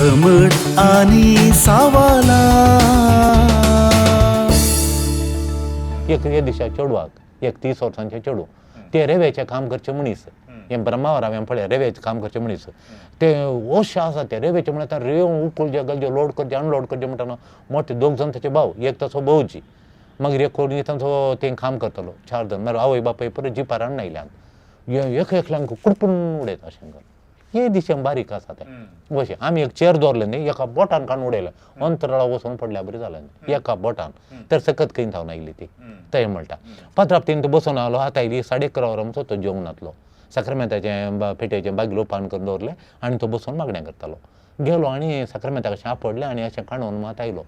समट आनी सावाला. एक हे दिशा चेडवाक, एक 30 वर्सांचें चेडूं, ते रेवेचें काम करचें मनीस. हें ब्रह्मावर हांवें पळय, रेवेचें काम करचें मनीस ते अशें आसा. ते रेवेचें म्हळ्यार रेंव उखलचे, घालचे, लोड करचे, अनलोड करचे म्हणटा. मोठे दोग जाण ताचे भाव, एक ताचो भावजी, मागीर एक कोण तांचो तें काम करतालो, 4 जाण. मागीर आवय बापूय परत जिपार हाडून आयल्यान एक एकल्यांक कुडपून उडयता अशें करून. हे दिशेन बारीक आसा तें अशें. आमी एक चेर दवरलें न्ही, एका बोटान काडून उडयलें, अंतराळा वचून पडल्या बरी जालें एका बोटान. तर सकत खंय थावन आयली ती तशें म्हणटा. पात्राप तीन तो बसून आलो. आतां आयली 11:30 वरां म्हणसो तो जेवंक नातलो. साक्रामेंताचें पेटयेचें बागलो पान करून दवरलें आनी तो बसून मागणें करतालो. गेलो आनी साक्रामेंताक अशें आपडलें आनी अशें काणून मात आयलो.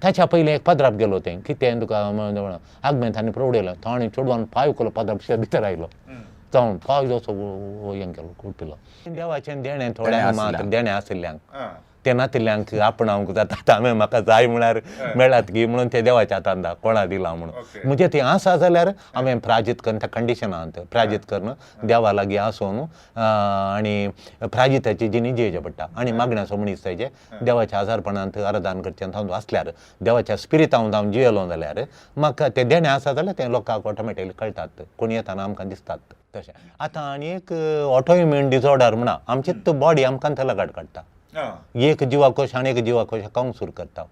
ताच्या पयलीं एक पाद्राप गेलो, तें कितें तुका आगमेंत आनी उडयलें. तो आनी चेडवान पांय उखलो, पाद्राप भितर आयलो जावन पांय जसो हें केलो, कुडपिलो. देवाचें देणें थोड्यांक मात देणें आशिल्ल्यांक, ते नातिल्ल्यांक आपणावंक जाता. हांवें म्हाका जाय म्हळ्यार मेळात की म्हणून ते देवाच्या हातान कोणा दिलां म्हणून. म्हणजे तें आसा जाल्यार हांवें प्राजीत करून त्या कंडिशनांत प्राजीत करून देवा लागीं आसून आनी प्राजिताची जिणी जियेचें पडटा. आनी मागण्याचो मनीस जायचे, देवाच्या आजारपणांत आराधन करचें हांव आसल्यार, देवाच्या स्पिरितांत हांव जियेलो जाल्यार म्हाका तें देणें आसा जाल्यार तें लोकांक ऑटोमॅटिकली कळटात, कोण येताना आमकां दिसतात तशें. आतां आनी एक ऑटोइम्यून डिसऑर्डर म्हणा, आमचीच बॉडी आमकां तलगाड काडटा. एक जिवाकोश आनी एक जिवाकोश कावंक सुरू करता.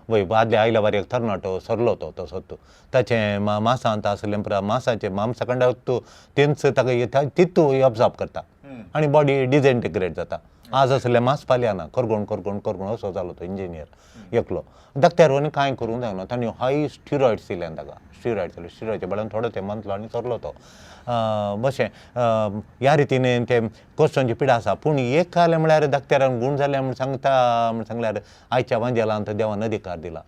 वय आदल्या आयल्या वारी एक तरणाटो सरलो तो तसोच, ताचें मासांत आसलें मासाचें मांसाखंडाक तेंच ताका तितू एब्जॉर्ब करता आनी बॉडी डिसइंटिग्रेट जाता. आज आसलें मांस पालया ना, करगोण करगोण करगोण असो जालो तो इंजिनियर एकलो. डॉक्टर कांय करूंक जायना, तांणी हाय स्टिरॉयड्स दिले ताका. स्टिरॉयड्स दिले, स्टिरॉयडच्या बळान थोडो ते मंतलो आनी सरलो तो. बशें ह्या रितीन ते कोश्टांची पिडा आसा. पूण एक जालें म्हळ्यार डॉक्टरान गूण जालें म्हूण सांगता म्हूण सांगल्यार आयच्या वांजेलांत देवान अधिकार दिला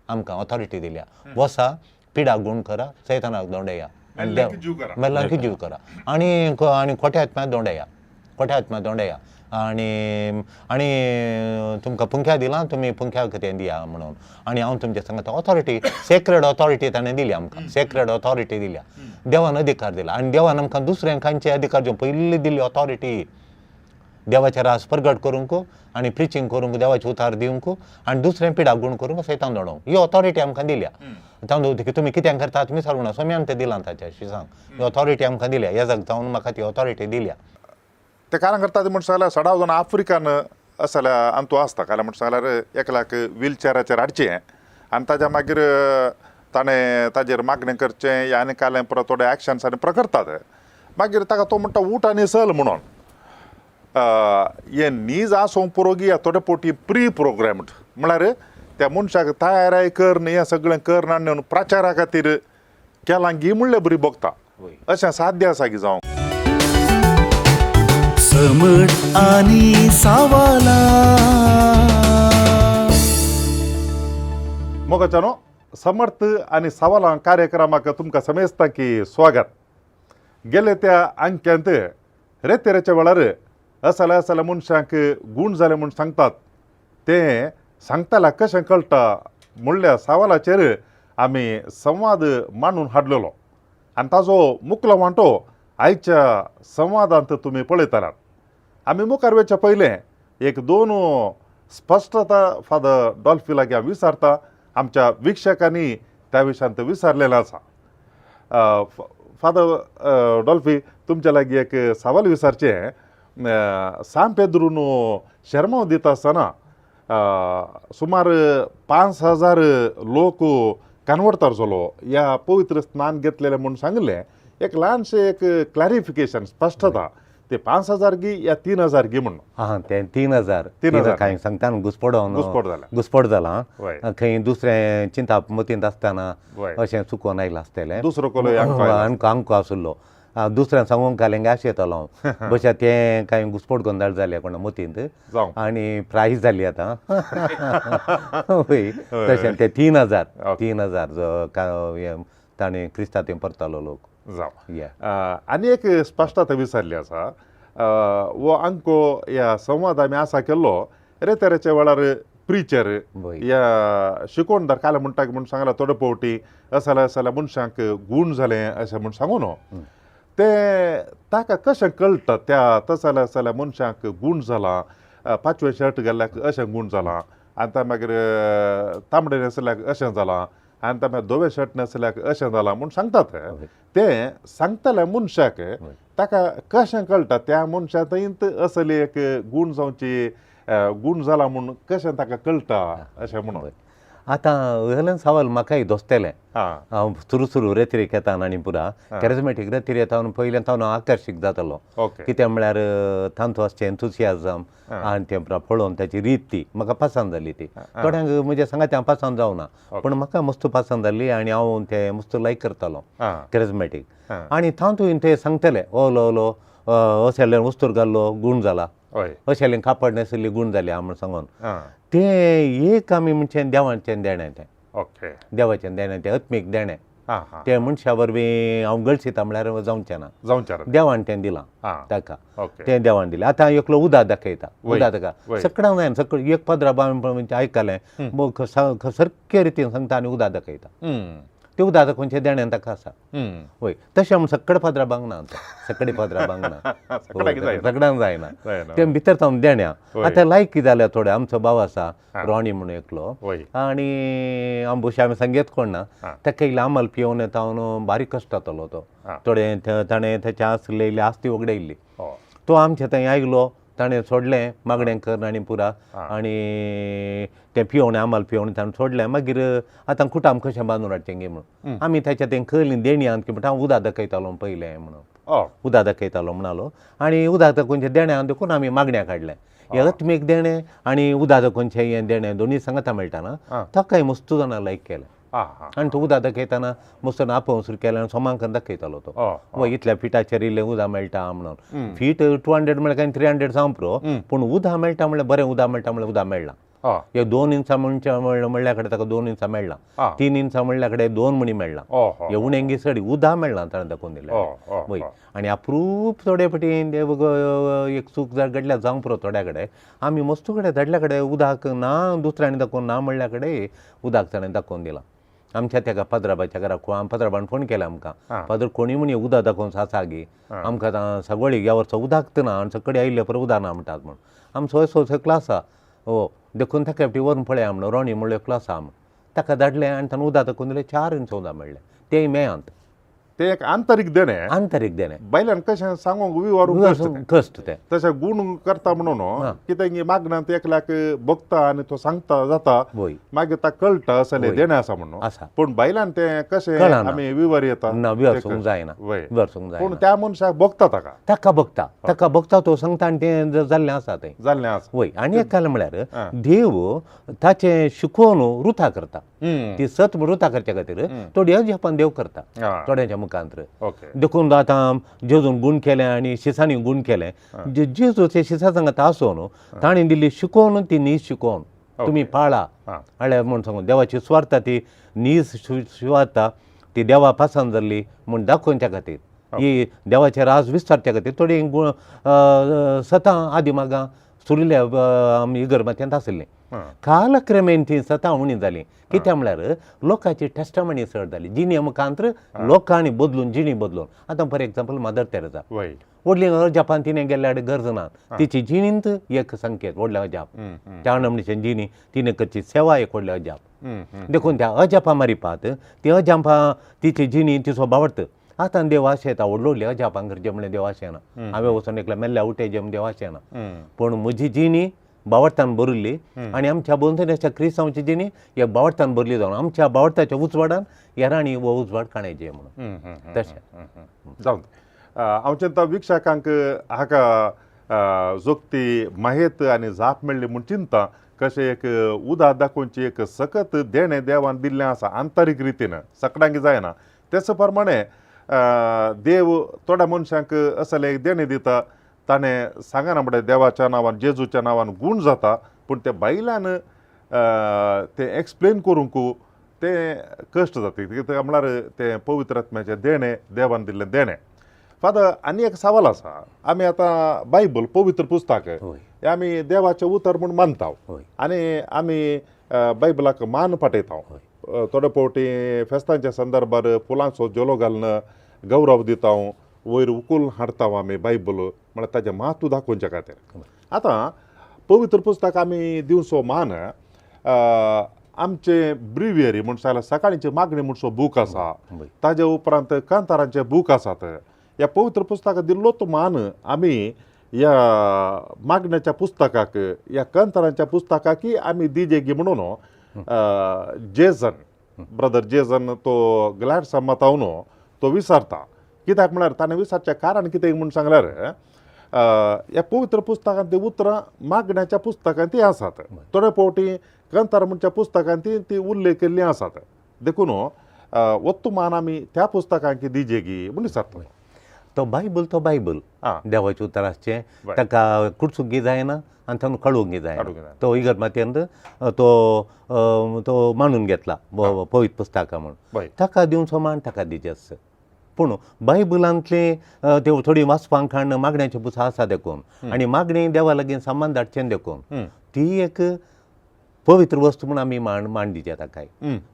आमकां, ऑथॉरिटी दिल्या. वसा पिडा गूण करा, सैतानाक दोंडया, मेल्ल्यांक जीव करा आनी आनी खोट्या आत्म्या दोंडया, खोट्या आत्म्या दोंडया आनी आनी तुमकां पुंख्या दिलां, तुमी पुंख्याक तें दिया म्हणून. आनी हांव तुमचें सांगता, ऑथॉरिटी, सेक्रेड ऑथॉरिटी ताणें दिली आमकां, सेक्रेड ऑथॉरिटी दिल्या देवान, अधिकार दिला. आनी देवान आमकां दुसऱ्यांक खंयचे अधिकार दिवन पयली दिल्ली ऑथॉरिटी देवाचे रास प्रगट करूंक आनी प्रिचींग करूंक, देवाचे उतार दिवंक आनी दुसरें पिडाक गूण करूंक, सैतान दोडोवंक, ही ऑथॉरिटी आमकां दिल्या. तांदूळ तुमी कित्याक करतात तुमी सारूं ना, स्वामी तें दिलां ताच्या अशें सांग. ही ऑथॉरिटी आमकां दिल्या, ह्या जाग जावन म्हाका ती ऑथॉरिटी दिल्या. ते कारण करता ते म्हण सांगल्यार सडाव जाण आफ्रिकन आसल्यार आनी तूं आसता काल्यार म्हण सांगल्यार एकल्याक व्हीलचॅराचेर हाडचें आनी ताज्या मागीर ताणें ताजेर मागणें करचें आनी कालें परत थोडे एक्शन्स आनी प्रकरतात. मागीर ताका तो म्हणटा उठ आनी चल म्हणून. हें नीज आसूंक पुरो गी थोडे पोटी प्री प्रोग्राम्ड म्हळ्यार त्या मनशाक तयाराय कर न्ही, हें सगळें कर आनी प्रचारा खातीर केलां गी म्हणलें बरी भोगता. अशें साध्य आसा की जावंक? समट आनी सावाला. मोगाच्यानो, समर्थ आनी सवालां कार्यक्रमाक तुमकां समेस्ता की स्वागत. गेले त्या अंक्यांत रेतेरेच्या वेळार असल्या असल्या मनशांक गूण जाले म्हूण सांगतात, तें सांगताल्या कशें कळटा म्हणल्या सवालाचेर आमी संवाद मांडून हाडलेलो आनी ताजो मुकलो वांटो आयच्या संवादांत तुमी पळयतलात. आमी मुखार वचच्या पयलें एक दोन स्पश्टता फादर डॉल्फी लागीं हांव विचारता, आमच्या वीक्षकांनी त्या विशयांत विचारलेलें आसा. फादर डॉल्फी, तुमच्या लागीं एक सवाल विचारचें. सान पेद्रून शेर्मांव दिता आसतना सुमार 5000 लोक कन्वर्टर जालो ह्या पवित्र स्नान घेतलेलें म्हूण सांगलें. एक ल्हानशें एक क्लॅरिफिकेशन, स्पश्टता, ते 5000 गी या 3000 गी म्हणून? हां, ते 3000. 3000. कांय सांगता न्हू, घुसपड घुसपड जाला. घुसपड जाला. खंय दुसरें चिंताप मतींत आसतना अशें चुकोन आयलां आसतलें. दुसरो कोलो अंको आयला. अंको अंको आशिल्लो, दुसऱ्यान सांगूंक घालें अशें येतालो हांव. बशा तें कांय घुसपड गोंदळ जालें कोणा मतींत आनी प्रायस जाली आतां. वय, तशें ते 3000, 3000 ताणें क्रिस्ता थंय परतालो लोक. जावं. आनी एक स्पश्टता विचारली आसा, हो अंको ह्या संवाद आमी आसा केल्लो रेतेरेच्या वेळार प्रिचर ह्या शिकोवणदार काल म्हणटा म्हूण सांगला थोडे फावटी असल्या असल्या मनशांक गूण जालें अशें म्हूण सांगू न्हू, ते ताका कशें कळटा त्या तसल्या असल्या मनशांक गूण जाला? पाचवें शर्ट घाल्ल्याक अशें गूण जालां आनी ता मागीर तांबडें न्हेसल्याक अशें जालां आनी ता मागीर धवें शर्ट न्हेसल्याक अशें जालां म्हूण सांगतात. तें सांगतल्या मनशाक ताका कशें कळटा त्या मनशा थंयत असली एक गूण जावची गूण जाला म्हूण कशें ताका कळटा अशें म्हणून? आतां हलें सवाल म्हाकाय दोसतेलें. हांव सुरू सुरू रेतिरेक येता आनी पुरा कॅरिजमेटीक रेतीर येता पयलें तावन हांव आकर्शीत जातालो. कित्याक म्हळ्यार तांचो आसचें एन्थुसियाजम आनी तें पुरा पळोवन ताची रीत ती म्हाका पसंत जाली. ती थोड्यांक म्हज्या सांगात हांव पसंत जावना, पूण म्हाका मस्त पसंत जाली आनी हांव तें मस्त लायक करतालो कॅरिजमेटीक. आनी तातूंत ते सांगतले ओलो ओलो असलें वस्तूर घाल्लो गूण जाला, अशें कापड न्हेसली गूण जाली म्हूण सांगून तें एक आमी म्हणचें देवाचें देणें तें. देवाचें देणें तें आत्मीक देणें तें मनशा वरवीं हांव गळशिता म्हळ्यार जावचें ना, देवान तें दिलां ताका, तें देवान दिलें. आतां एकलो उदक दाखयता, उदक दाखय सगळ्यांक जायना, सगळें एक पदरा आयकलें सारके रितीन सांगता आनी उदक दाखयता, तें उदक दाखोवचें देणें ताका आसा. वय तशें म्हूण सगळे पदरा बांगना, सगळे पदरा बांगना, सगळ्यांक जायना, तें भितर जावन देण्या. आतां लायकी जाल्या थोडे आमचो भाव आसा रोणी म्हणून एकलो आनी आंबोशी आमी सांगेत कोण ना, ताका इल्लें आमल पिवन येता बारीक कश्ट जातालो तो, थोडे ताणें ताच्या आसले इल्ली आस्ती वगडायल्ली, तो आमच्या थंय आयलो, ताणें सोडलें मागणें कर आनी पुरा आनी तें पिवन आमल पिवन ताणें सोडलें. मागीर आतां कुटाम कशें बांदून हाडचें गे म्हणून आमी ताच्या तें कळ्ळीं देणी आनी की म्हणटा हांव उदक दाखयतालो पयलें म्हणून, उदक दाखयतालो म्हणालो आनी उदक दाखोवचें देणें देखून आमी मागण्या काडलें. हें आत्मीक देणें आनी उदक दाखोवचें हें देणें दोनूय सांगता मेळटा ना, ताकाय मस्त जाणां लायक केलें. आनी तो उदक दाखयतना मस्त आपोवंक सुरू केलें आनी सोमांक दाखयतालो तो, वय इतल्या फिटाचेर इल्लें उदक मेळटा म्हणून. फीट 200 म्हळ्यार कांय 300 जावं पुरो, पूण उदक मेळटा म्हणल्यार बरें उदक मेळटा म्हणल्यार उदक मेळ्ळां. एक 2 इंचां म्हणच्या म्हणल्या कडेन ताका 2 इंचां मेळ्ळां, 3 इंचां म्हणल्या कडेन 2 मणी मेळ्ळां, उणें चड उदक मेळ्ळां ताणें दाखोवन दिलें. वय आनी अप्रूप थोडे फावटी एक चूक घडल्या जावंक पुरो थोड्या कडेन, आमी मस्तू कडेन धाडल्या कडेन उदक ना दुसऱ्यांनी दाखोवन ना म्हणल्या कडेन उदक ताणें दाखोवन दिलां. आमच्या तेका पदराबाच्या घराक पदराबान फोन केला आमकां, फादर कोणी म्हणी उदक दाखोवन आसा गे आमकां आतां सगळी ह्या वर्सा उदक ना आनी सगळे आयिल्ले पळय उदक ना म्हणटात म्हूण, आमचो असो एकलो आसा हो देखून ताका फावटी व्हरून पळया म्हणून रोणी म्हणलो एकलो आसा म्हूण ताका धाडलें आनी ताणें उदक दाखोवन दिलें, 4 इंच उदक मेळ्ळें तेंय मेयांत. तें एक आंतरीक देणें, आंतरीक देणें बायल्यान कशें सांगूंक विवारूंक कश्ट तें तशें गूण करता म्हणून कितें मागण्यांत एकल्याक बघता आनी तो सांगता जाता, मागीर ताका कळटा असलें देणें आसा म्हणून आसा, पूण बायल्यान तें कशें आमी विवर येता ना, विवरसूंक जायना, विवरसूंक जायना, पूण त्या मनशाक बघता ताका, ताका बघता, ताका बघता तो सांगता आनी तें जाल्लें आसा, तें जाल्लें आसा. वय आनी एक काल म्हळ्यार देव ताचें शिकोवन रुथा करता, ती सत रुथा करच्या खातीर थोडी अजापान देव करता थोड्यांच्या मुखांतर. देखून आतां जेजून गूण केलें आनी शिसांनी गूण केलें, जेजू ते शिसा सांगता आसून ताणें दिल्ली शिकोवन ती नीज शिकोवन तुमी पाळा हाडल्या म्हूण सांगून देवाची सुवार्ता ती नीज सुवार्ता ती देवा पासान जाल्ली म्हूण दाखोवच्या खातीर, ही देवाचे राज विस्तारच्या खातीर थोडी गूण सतां आदी मागां सुरिल्ल्या आमी इगर्मात्यांत आशिल्लीं, कालक्रमेन ती सतां उणी जालीं. कित्याक म्हळ्यार लोकांची टेस्टमनी चड जाली, जिणे मुखांतर लोकांनी बदलून जिणी बदलून. आतां फॉर एग्जाम्पल मदर तेरेजा व्हडली अजापान तिणें गेल्ल्या कडेन गरज ना, तिची जिणींत एक संकेत व्हडलें अजाप, त्या नमणीचे जिणी तिणें करची सेवा एक व्हडलें अजाप, देखून त्या अजापा मारिपात ती अजापां तिची जिणी तिचो बावडत. आतां देव आशेता व्हडलो व्हडले अजापां करचें म्हणल्यार देव आशेना, हांवें वचून एकल्या मेल्ल्या उठेचें म्हूण देव आशेना, पूण म्हजी जिणी बावडतान भरिल्ली आनी आमच्या बोंतण्याच्या क्रिस्तांवची जिणी ह्या बावडतान भरली जावन आमच्या बावडताच्या उजवाडान हेरांनी हो उजवाड काणयचे म्हणून तशें जावन. हांव चिंता वीक्षकांक हाका जोगती माहेत आनी जाप मेळ्ळी म्हूण चिंता कशें एक उदक दाखोवची एक सकत देणें देवान दिल्लें आसा आंतरीक रितीन सकडांक जायना, तेच प्रमाणे देव थोड्या मनशांक असलें एक देणें दिता, ताणें सांगना म्हणल्यार देवाच्या नांवान जेजूच्या नांवान गूण जाता, पूण ते बायल्यान तें एक्सप्लेन करूंक तें कश्ट जाता, कित्याक म्हळ्यार तें पवित्र आत्म्याचें देणें देवान दिल्लें देणें. फादर आनी एक सवाल आसा, आमी आतां बायबल पवित्र पुस्तक हें आमी देवाचें उतर म्हूण मानता आनी आमी बायबलाक मान पाठयता, थोडे फावटी फेस्तांच्या संदर्भार फुलांचो झोलो घालून गौरव दिता, वयर उकूल हाडटा आमी बायबल म्हळ्यार ताजें म्हत्व दाखोवच्या खातीर. आतां पवित्र पुस्तक आमी दिवचो मान आमचे ब्रिवियरी म्हण सांगल्यार सकाळींची मागणी म्हणचो बूक आसा, ताजे उपरांत कांतारांचे बूक आसात. ह्या पवित्र पुस्तकाक दिल्लो तो मान आमी ह्या मागण्याच्या पुस्तकाक, ह्या कांतारांच्या पुस्तकाकय आमी दिजेगी म्हणून जेजन ब्रदर जेजन तो ग्लॅड समातावन तो विचारता. कित्याक म्हळ्यार ताणें विचारचें कारण कितें म्हूण सांगल्यार ह्या पवित्र पुस्तकांत ती उतरां मागण्याच्या पुस्तकांत ती आसात, थोडे फावटी कांतार म्हणच्या पुस्तकांत ती ती उल्लेख केल्ली आसात. देखून वत्तू मान आमी त्या पुस्तकांक दिजेगी म्हूण विचारता. तो बायबल, तो बायबल देवाचें उतर आसचें, ताका कुडचूंक जायना आनी ताका काडूंक जायना. तो इगर्ज मातयेंत तो तो मानून घेतला पवित्र पुस्तकां म्हूण, ताका दिवचो मान ताका दिवचें आसता. पूण बायबलांतलें त्यो थोडी वाचपांक काडून मागण्याचें पुस्तक आसा देखून आनी मागणी देवा लागीं संबंद हाडचें देखून ती एक पवित्र वस्तू म्हूण आमी मान मान दिवचें ताकाय.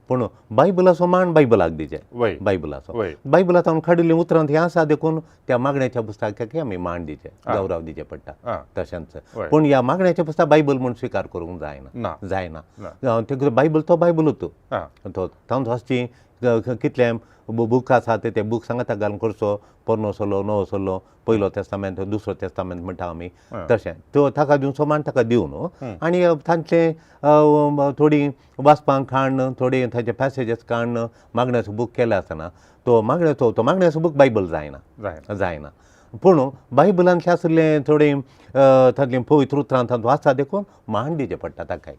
पूण बायबलाचो मान बायबलाक दिवचें, बायबलाचो बायबलांत काडिल्लीं उतरां हें आसा देखून त्या मागण्याच्या पुस्तकाक आमी मान दिवचें, गौरव दिवचें पडटा तशेंच. पूण ह्या मागण्याचें पुस्तक बायबल म्हूण स्विकार करूंक जायना, जायना. ते बायबल तो बायबलूच, तो तातूंत आसची कितले बूक आसा ते बूक सांगाता घालून करचो, पोरनो सल्लो, नवो सल्लो, पयलो तेस्तामेंत, दुसरो तेस्तामेंत म्हणटा आमी तशें. त्यो ताका दिवचो मान ताका दिवन आनी तांचे थोडी वाचपांक काडून थोडी तांचे पॅसेजीस काडून मागण्याचो बूक केले आसतना तो मागण्याचो तो मागण्याचो बूक बायबल जायना, जायना. पूण बायबलांतले आशिल्ले थोडी तांतलीं पवित्र उतरां तातूंत आसा देखून मान दिवचें पडटा ताकाय.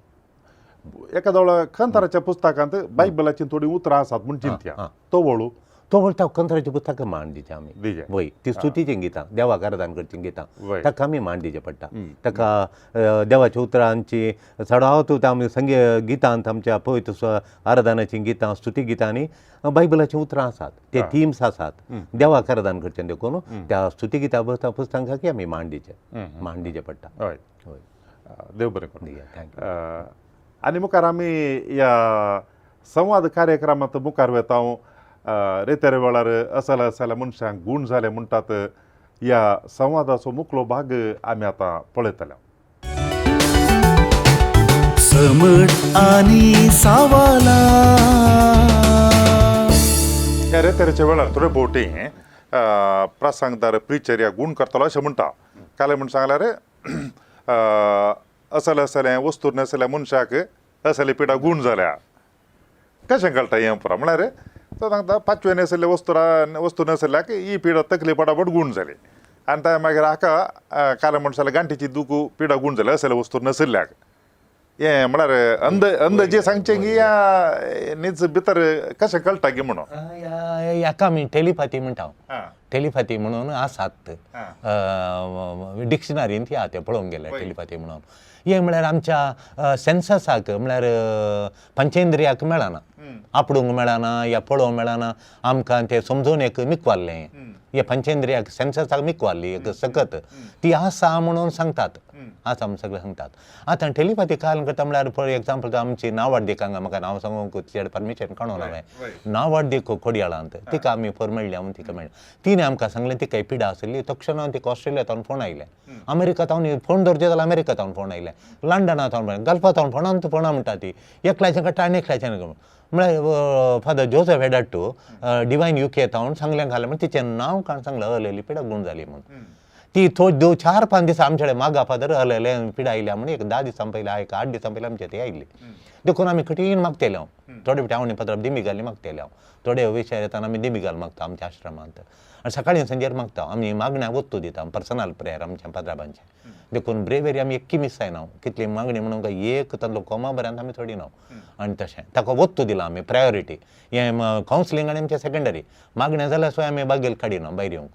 एखाद्या वेळार कांताराच्या पुस्तकांत बायबलाची थोडी उतरां आसात म्हूण चिंतया, तो वळू तो वळटा कांताराच्या पुस्तकाक मान दिवचें आमी. वय ती स्तुतीचीं गितां, देवाक आराधन करचीं गितां, ताका आमी मान दिवचें पडटा. ताका देवाच्या उतरांची चडावत आमी संगी गितांत आमच्या पवित्र आराधनाचीं गितां, स्तुती गितांनी बायबलाचीं उतरां आसात, ते थिम्स आसात, देवाक आराधन करचें देखून त्या स्तुती गितां पुस्तकांक आमी मान दिवचें, मान दिवचें पडटा. हय, देव बरें करूं. Thank you. आनी मुखार आमी ह्या संवाद कार्यक्रमांत मुखार वेता. रेतेरे वेळार असल असल्या मनशांक गूण जाले म्हणटात, ह्या संवादाचो मुखलो भाग आमी आतां पळयतले. समट आनी सावाला ह्या रेतेरेच्या वेळार थोडे फावटी प्रासांगदार प्रिचर ह्या गूण करतलो अशें म्हणटा. काल म्हण सांगल्यार असले असलें वस्तू नासल्या मनशाक असली पिडा गूण जाल्या कशें कळटा हें पुरा म्हळ्यार तो सांगता पांचवे नेसल्ले वस्तू नासल्याक ही पिडा तकली पटापट गूण जाली आनी ताणें मागीर हाका काल म्हण जाल्यार गांठीची दुखू पिडा गूण जाली असले वस्तू नाशिल्ल्याक. हें म्हळ्यार अंदाजे सांगचें की ह्या नीज भितर कशें कळटा की म्हणून हाका आमी टेलिपाथी म्हणटा. टेलिपाथी म्हणून आसात डिक्शनरींत ह्या तें पळोवंक गेल्यार टेलिपाथी म्हणून हें म्हळ्यार आमच्या सेन्ससाक म्हळ्यार पंचेंद्रियाक मेळना, आपडूंक मेळना या पळोवंक मेळना, आमकां तें समजून एक मिकवाल्लें हे पंचेंद्रियाक सेन्ससाक मिकवाल्ली एक सकत ती आसा म्हणून सांगतात, आसा म्हणून सगळें सांगतात. आतां टेलिपाथी कारण करता म्हळ्यार फॉर एग्जाम्पल आमची नावाडदीक हांगा म्हाका नांव सांगूंक चड परमिशन काडूंक ना हांवें, नावाडदीक खोडयाळांत तिका आमी फोर मेळ्ळी म्हणून तिका मेळ्ळी, तिणें आमकां सांगलें तिका पिडा आशिल्ली. तक्षणान तिका ऑस्ट्रेलिया तावन फोन आयलें, अमेरिका तावन फोन दवरचे जाल्यार अमेरिका तावन फोन आयलें, लंडना तावन गल्फा तावन फोनान फोना म्हणटा ती एकल्याचें काडटा आनी एकल्याचें म्हळ्यार फादर जोसेफ हेडाट्टू डिवायन युके तावन सांगलें घालें म्हण तिचें नांव काण सांगलें हलेली पिडा गूण जाली म्हूण. ती थोडी 4-5 दिसां आमचे कडेन मागा फादर हलेले पिडा आयल्या म्हूण एक 10 दिसां पयलीं एक 8 दिसां पयलीं आमचे थंय आयिल्ली. देखून आमी कठीण मागतले हांव थोडे फावटी हांव पत्राप दिमी घाली मागतले हांव, थोडे विशय येताना आमी दिमी घाल मागता आमच्या आश्रमांत आनी सकाळीं सांजेर मागता आमी मागण्या वत्तू दिता पर्सनल प्रेयर आमच्या पाद्राबांचें. देखून ब्रेवेरी आमी एक्की मिस जायना, कितली मागणी म्हणून काय एक तांतलो कोमा बऱ्यांत आमी थोडी ना आनी तशें ताका वत्तू दिला आमी प्रायोरिटी. हें कावन्सिलींग आनी आमचें सेकेंडरी मागणें जाल्यार सुद्दां आमी बागेल काडिना भायर येवंक,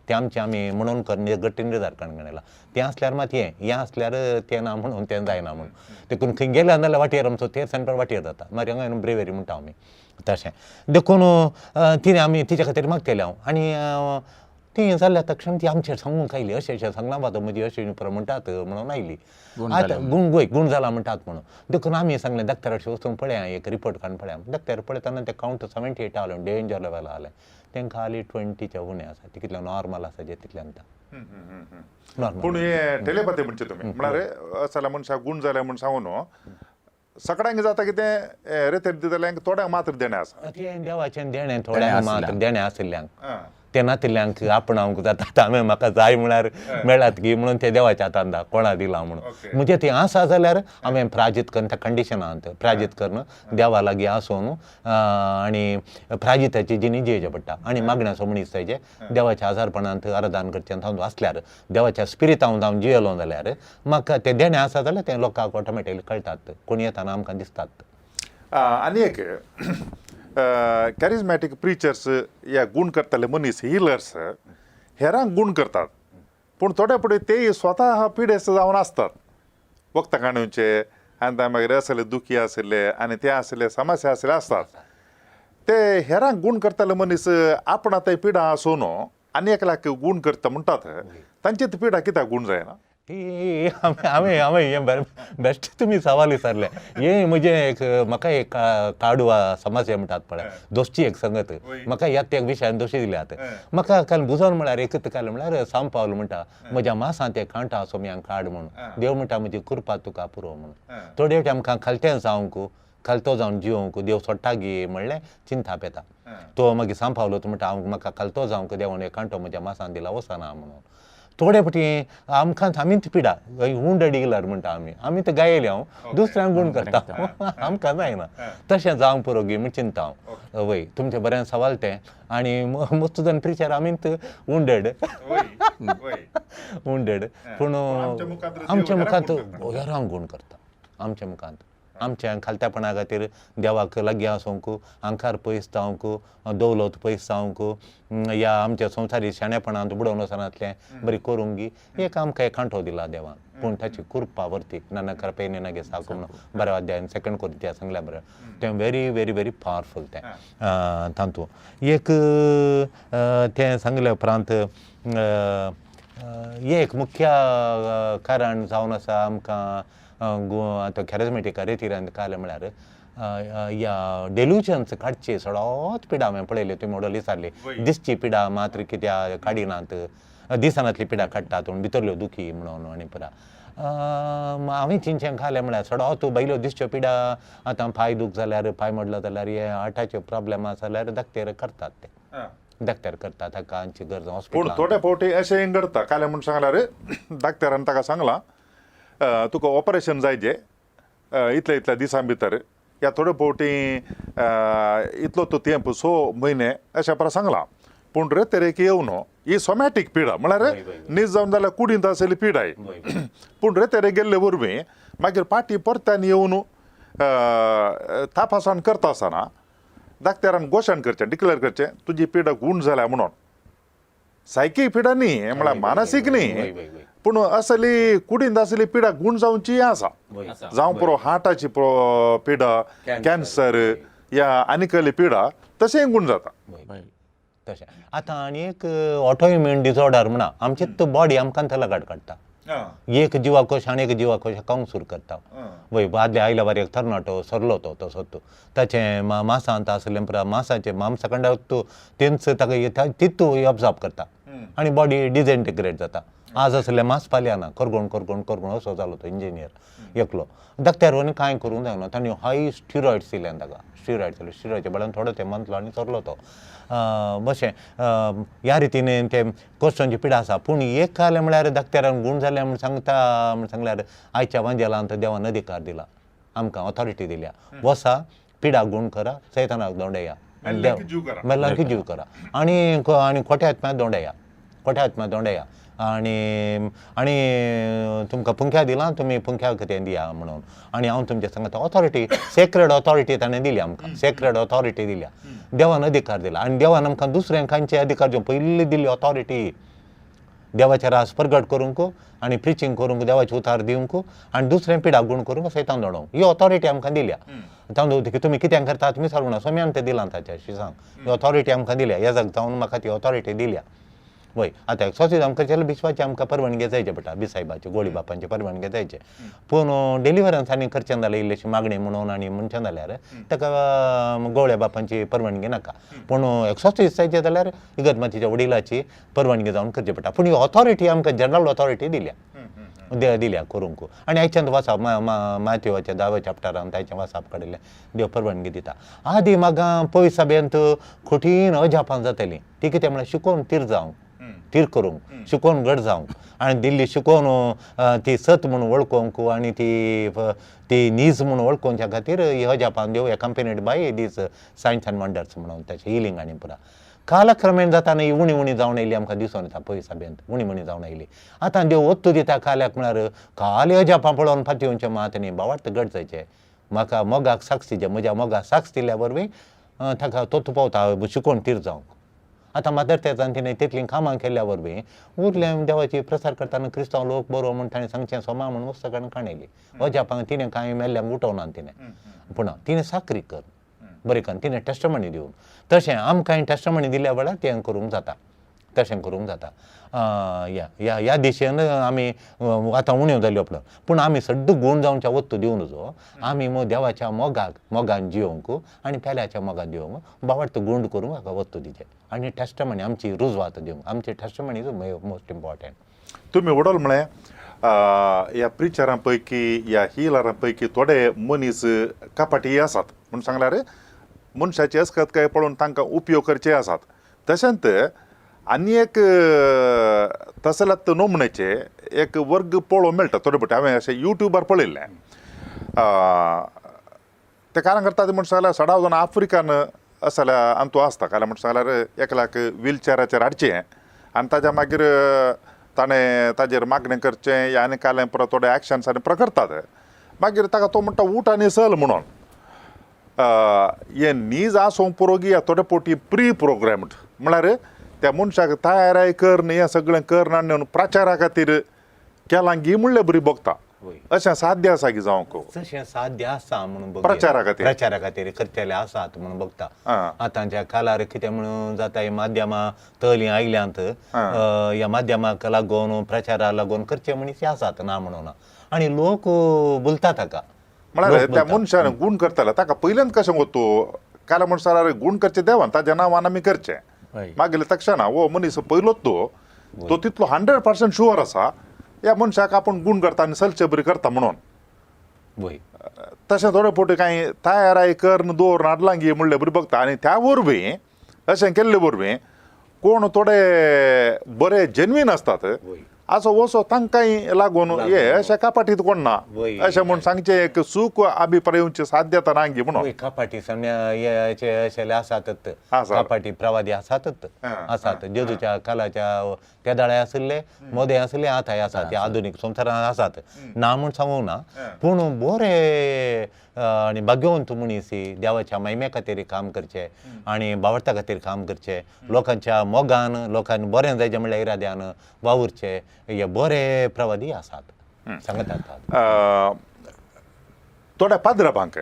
तें आमचें आमी म्हणून कर गट्टी निर्धार काडून तें आसल्यार मात हें हें आसल्यार तें ना म्हणून तें जायना म्हणून. देखून खंय गेलें जाल्यार वाटेर आमचो तेर सेंटर वाटेर जाता मागीर हांगा ब्रेवेरी म्हणटा आमी तशें. देखून तिणें आमी तिच्या खातीर मागतले हांव आनी तें जाल्या तक्षण ती आमचेर सांगूंक आयली, अशें अशें सांगलां बाबा म्हजी अशें पुरो म्हणटात म्हणून आयली. आतां गूण वय गूण जाला म्हणटात म्हणून देखून आमी सांगलें डॉक्टराचे वचून पळया, एक रिपोर्ट काडून पळया. डॉक्टर पळयतना ते कावंट 78 आले, डेंजर लेवल आलें. तांकां हाली 20च्या उणें आसा, ती कितलें नॉर्मल आसा जे तितल्यान नॉर्मल. पूण हे टेलेपॅथी म्हणचे तुमी म्हळ्यार असल्या मनशाक गूण जालें म्हूण सांगून सगळ्यांक जाता कितें रेतेर दितल्यांक थोड्यांक मात्र देणें आसा. तें देवाचें देणें थोड्यांक मात्र देणें आशिल्ल्यांक, तें नातिल्ल्यांक आपणावंक जाता. हांवें म्हाका जाय म्हळ्यार मेळात की म्हणून तें देवाच्या हातान कोणा दिलां म्हणून. म्हणजे तें आसा जाल्यार हांवें प्राजीत करून त्या कंडिशनांत प्राजीत करून देवा लागीं आसून आनी प्राजिताची जिणी जियेचें पडटा. आनी मागण्याचो मनीस जाय देवाच्या आजारपणांत आराधन करचें हांव आसल्यार देवाच्या स्पिरितांत हांव जियेलो जाल्यार म्हाका तें देणें आसा जाल्यार तें लोकांक ऑटोमॅटिकली कळटात, कोण येताना आमकां दिसतात. आनी एक कॅरिजमॅटीक प्रिचर्स या गूण करतले मनीस हिलर्स हेरांक गूण करतात, पूण थोडे फुडें ते स्वता पिडेस्त जावन आसतात. वखदां काडूचे आनी मागीर असले दुखी आशिल्ले आनी ते आशिल्ले समस्या आशिल्ले आसतात. ते हेरांक गूण करतले मनीस आपण आतां पिडा आसून आनी एकल्याक गूण करता म्हणटात, तांची ती पिडा कित्याक गूण जायना? ती हांवें हांवें हें बरें बेश्ट तुमी सवाल विचारलें. हें म्हजें एक म्हाका एक काडवा समस्या म्हणटात पळय, दोस्ती एक संगत म्हाका ह्या त्या विशयान दोशी दिल्यात. म्हाका काल बुजोवन म्हळ्यार एकच काल म्हळ्यार सांपावल म्हणटा म्हज्या मासांत एक कांटो आसो मी काड म्हणून. देव म्हणटा म्हजी कृपा तुका पुरो म्हणून. थोडे फावटी आमकां खालतें जावंक खालतो जावन जिवंक देव सोडटा गी म्हणलें चिंताप येता. तो मागीर सांपावलो तो म्हणटा हांव म्हाका खालतो जावंक देवान एक कांटो म्हज्या मासान दिला वचना म्हणून. थोडे फावटी आमकां आमीच पिडा हुंड डिगलर म्हणटा आमी, आमी तर गायले हांव दुसऱ्यांक गूण करता आमकां जायना तशें जावंक पुरो गी म्हण चिंता हांव. वय तुमचें बरें सवाल तें. आनी मस्त जण प्रिचर आमीच वुंडेड वुंडेड, पूण आमच्या मुखांत हेरांक गूण करता. आमच्या मुखांत आमच्या खालत्यापणा खातीर देवाक लागीं आसूंक, आंकार पयस जावंक, दौलत पयस जावंक, या आमच्या संवसारी शाणेपणांत बुडोवन वचनातलें बरी करूंक गी एक आमकां एक कांटो दिला देवान. पूण ताची कृपा वरती नाना करपेने नागे साकू म्हणून बऱ्या अध्यायान सेकंड कोरिंथिया सांगल्या बरें तें व्हेरी व्हेरी व्हेरी पावरफूल तें. तातूंत एक तें सांगल्या उपरांत एक मुख्य कारण जावन आसा आमकां आतां कॅरिजमेटीक रेतिरान कालें म्हळ्यार ह्या डेल्युजन्स काडची सगळोच पिडा हांवें पळयली. तुमी मोडल विचारली दिसची पिडा मात्र कित्याक काडिनात, दिसनातली पिडा काडटात पूण भितरल्यो दुखी म्हणून. आनी पुरा हांवें चिंचें खालें म्हळ्यार सडो भायल्यो दिसच्यो पिडा आतां पांय दूख जाल्यार पांय मोडलो जाल्यार हे हार्टाच्यो प्रॉब्लेम आसा जाल्यार डॉक्टर करतात ते, डॉक्टर करतात ताका आमची गरज पूण हॉस्पिटल. थोडे फावटी अशें घडटा कालें म्हूण सांगल्यार डॉक्टरान ताका सांगलां तुका ऑपरेशन जाय जे इतल्या इतल्या दिसां भितर या थोडे फावटी इतलो तो तेंप 6 म्हयने अशें परत सांगलां. पूण रेतेरेक येवन ही सोमॅटीक पिडा म्हळ्यार नीज जावन जाल्यार कुडींत आशिल्ली पिडा ही, पूण रेतेरेक गेल्ले वरवीं मागीर फाटीं परत्यान येवन तपासण करता आसतना डॉक्टरान घोशण करचें, डिक्लेर करचें तुजी पिडा गूण जाल्या म्हणून. सायकी पिडा न्ही म्हळ्यार मानसीक न्ही, पूण असली कुडींत आसली पिडा गूण जावची आसा, जावं पुरो हार्टाची पिडा, कॅन्सर या आनी कसली पिडा तशेंय गूण जाता. तशें आतां आनी एक ऑटो इम्यून डिसऑर्डर म्हणा आमची बॉडी आमकां तलगाड काडटा. एक जिवाकोश आनी एक जिवाकोश कावंसूर करता. वय आदल्या आयल्या वारी एक तरणाटो सरलो तो तसोच ताचें मासांत आसलें पुरा मासाचें मांसखंडाक तो तेंच ताका तितू एब्जॉर्ब करता आनी बॉडी डिसइंटिग्रेट जाता. आज आसलें मांस पालया ना करगोण करगोण करगोण असो जालो तो इंजिनियर एकलो. डॉक्टर कांय करूंक जायना तांणी हाय स्टिरॉयड्स दिले ताका, स्टिरॉयड्स दिले, स्टिरॉयडच्या बळान थोडो ते मंतलो आनी सरलो तो. अशें ह्या रितीन ते कोश्टांची पिडा आसा. पूण एक कालें म्हळ्यार डॉक्टरान गूण जालें म्हूण सांगता म्हूण सांगल्यार आयच्या वांजेलांत देवान अधिकार दिला आमकां, ऑथॉरिटी दिल्या, वसा पिडा गूण करा, सैतानाक दोंडया, मेल्ल्यांक जीव करा आनी आनी खोट्या आत्म्या दोंडया, खोट्या आत्म्या दोंडया आनी आनी तुमकां पुंख्या दिलां तुमी पुंख्याक तें दिया म्हणून. आनी हांव तुमच्या सांगता ऑथॉरिटी, सेक्रेड ऑथॉरिटी ताणें दिली आमकां, सेक्रेड ऑथॉरिटी दिल्या देवान, अधिकार दिला. आनी देवान आमकां दुसऱ्यांक खंयचे अधिकार दिवंक पयली दिल्ली ऑथॉरिटी देवाचे रास प्रगट करूंक आनी प्रिचींग करूंक, देवाचे उतार दिवंक आनी दुसरें पिडाक गूण करूंक सैतान दोडोवंक ही ऑथॉरिटी आमकां दिल्या. तांदूळ की तुमी कित्याक करतात तुमी सारको ना सोम्यान तें दिलां ताच्या अशी सांग, ही ऑथॉरिटी आमकां दिल्या, ह्या जाग जावन म्हाका ती ऑथॉरिटी दिल्या. वय आतां एक्सॉर्सिजम करचें जाल्यार बिशपाची आमकां परवानगी जायचे पडटा, बिसायबाची गोळी बापांची परवानगी जायचे. पूण डिलिवरन्स आनी करचें जाल्यार इल्लीशी मागणी म्हणून आनी म्हणचें जाल्यार ताका गोवळ्या बापांची परवानगी नाका. पूण एक्सॉर्सिस जायचें जाल्यार इगर्ज मातीच्या वडिलाची परवानगी जावन करची पडटा. पूण ही ऑथॉरिटी आमकां जनरल ऑथॉरिटी दिल्या दिल्या करूंक. आनी आयच्यान वासाप माथ्योवाच्या 10व्या चॅप्टरान ताचें वासाप काडिल्लें देव परवानगी दिता. आदी म्हाका पयस सभेंत कठीण अजापां जातालीं. ती कितें म्हळ्यार शिकोवन तीर जावंक, तीर करूंक, शिकोवन घट जावंक आनी दिल्ली शिकोवन ती सत म्हूण वळखूंक आनी ती ती नीज म्हूण वळखोवच्या खातीर ही अजापां देव accompanied by these signs and wonders म्हणून ताचें हिलींग आनी पुरा कालक्रमेण जाता न्ही उणी उणी जावन येयली आमकां दिसून येता. पयस सभेंत उणी उणी जावन आयली. आतां देव ओत्तू दिता काल्याक म्हळ्यार काले अजापां पळोवन फाती मात न्ही बावार्थ घट जायचें. म्हाका मोगाक साक्ष दिचें, म्हज्या मोगाक साक्ष दिल्या वरवीं ताका तोत्तू पावता शिकोवन तीर जावंक. आतां मादर तेजान तिणें तितलीं कामां केल्ल्या वरवीं उरलें देवाची प्रसार करतना क्रिस्तांव लोक बरो म्हूण ताणें सांगचें सोमा म्हूण पुस्तकान काणयली. अजापांक तिणें कांय मेल्ल्यांक उठोवना तिणें, पूण तिणें साकरी कर बरें कर तिणें टेस्टमनी दिवन तशें आमकांय टेस्टमनी दिल्या वेळार तें करूंक जाता, तशें करूंक जाता. ह्या ह्या ह्या दिशेन आमी आतां उण्यो जाल्यो आपलो. पूण आमी सड्ड गूण जावच्या वत्तू दिवन जो आमी मग देवाच्या मोगाक मोगान जियोंक आनी पेल्याच्या मोगान दिवंक बावार्थ गूंड करूंक हाका वत्तू दिचें आनी टेस्टमनी आमची रुजवात दिवंक. आमची टेस्टमनी is most important. तुमी वडोल म्हळें ह्या प्रिचरां पैकी ह्या हिलरां पैकी थोडे मनीस कपाटी आसात म्हूण सांगल्यार मनशाची अस्कत काय पळोवन तांकां उपयोग करचे आसात. तशेंच आनी एक तसल्यात नमुन्याचे एक वर्ग पळोवंक मेळटा थोडे फावटी हांवें अशें युट्यूबार पळयल्लें. ते कारण करता ते म्हण सांगल्यार सदां जाण आफ्रिकन आसल्यार आनी तूं आसता कारण म्हण सांगल्यार एकल्याक व्हिलचॅराचेर हाडचें आनी ताज्या मागीर ताणें ताजेर मागणें करचें आनी कालें परत थोडे एक्शन्स आनी प्रकरतात. मागीर ताका तो म्हणटा उठ आनी चल म्हणून. हें नीज आसूंक पुरो गी थोडे फावटी प्री प्रोग्राम्ड म्हळ्यार त्या मनशाक तयाराय कर हें सगळें कर आनी प्रचारा खातीर केलां गी म्हणलें बरी भोगता. अशें साध्य आसा की जावंक तशें साध्य आसा म्हणून प्रचारा खातीर प्रचारा खातीर करतले आसात म्हणून बघता. आतांच्या कालार कितें म्हणून जाता ही माध्यमां तली आयल्यांत ह्या माध्यमाक लागून प्रचारा लागून करचे मनीस आसात ना म्हणून आनी लोक बोलता ताका. म्हळ्यार त्या मनशान गूण करताले ताका पयल्यान कशें वतो काल म्हणसार गूण करचें देवान ताज्या नांवान आमी करचें मागीर तक्षणा हो मनीस पयलोच तो तो तितलो 100% शुअर आसा ह्या मनशाक आपूण गूण करता आनी सलचे बरी करता म्हणून. तशें थोडे फावटी कांय तयाराय करून दवरून हाडलां गी म्हणले बरी बघता. आनी त्या वरवीं अशें केल्ले वरवीं कोण थोडे बरे जेन्वीन आसतात असो वसो तांकांय लागून हे अशें कपाटीत कोण ना अशें म्हूण सांगचें एक चूक अभिप्राय येवची साध्यता ना गी म्हणून. कपाटी अशे आसातच, कपाटी प्रवादी आसातच आसात. जेजूच्या कालाच्या त्या दाळे आशिल्ले मोदे आशिल्ले आतांय आसात आधुनीक संवसारांत आसात ना म्हूण सांगूंक ना. पूण बरे आनी भाग्यवंत मनीस देवाच्या महिमे खातीर काम करचें आनी बावडता खातीर काम करचें, लोकांच्या मोगान लोकांनी बरें जायचें म्हणल्यार इराद्यान वावुरचें हे बरे प्रवादी आसात सांगतात. थोड्या पाद्रबांक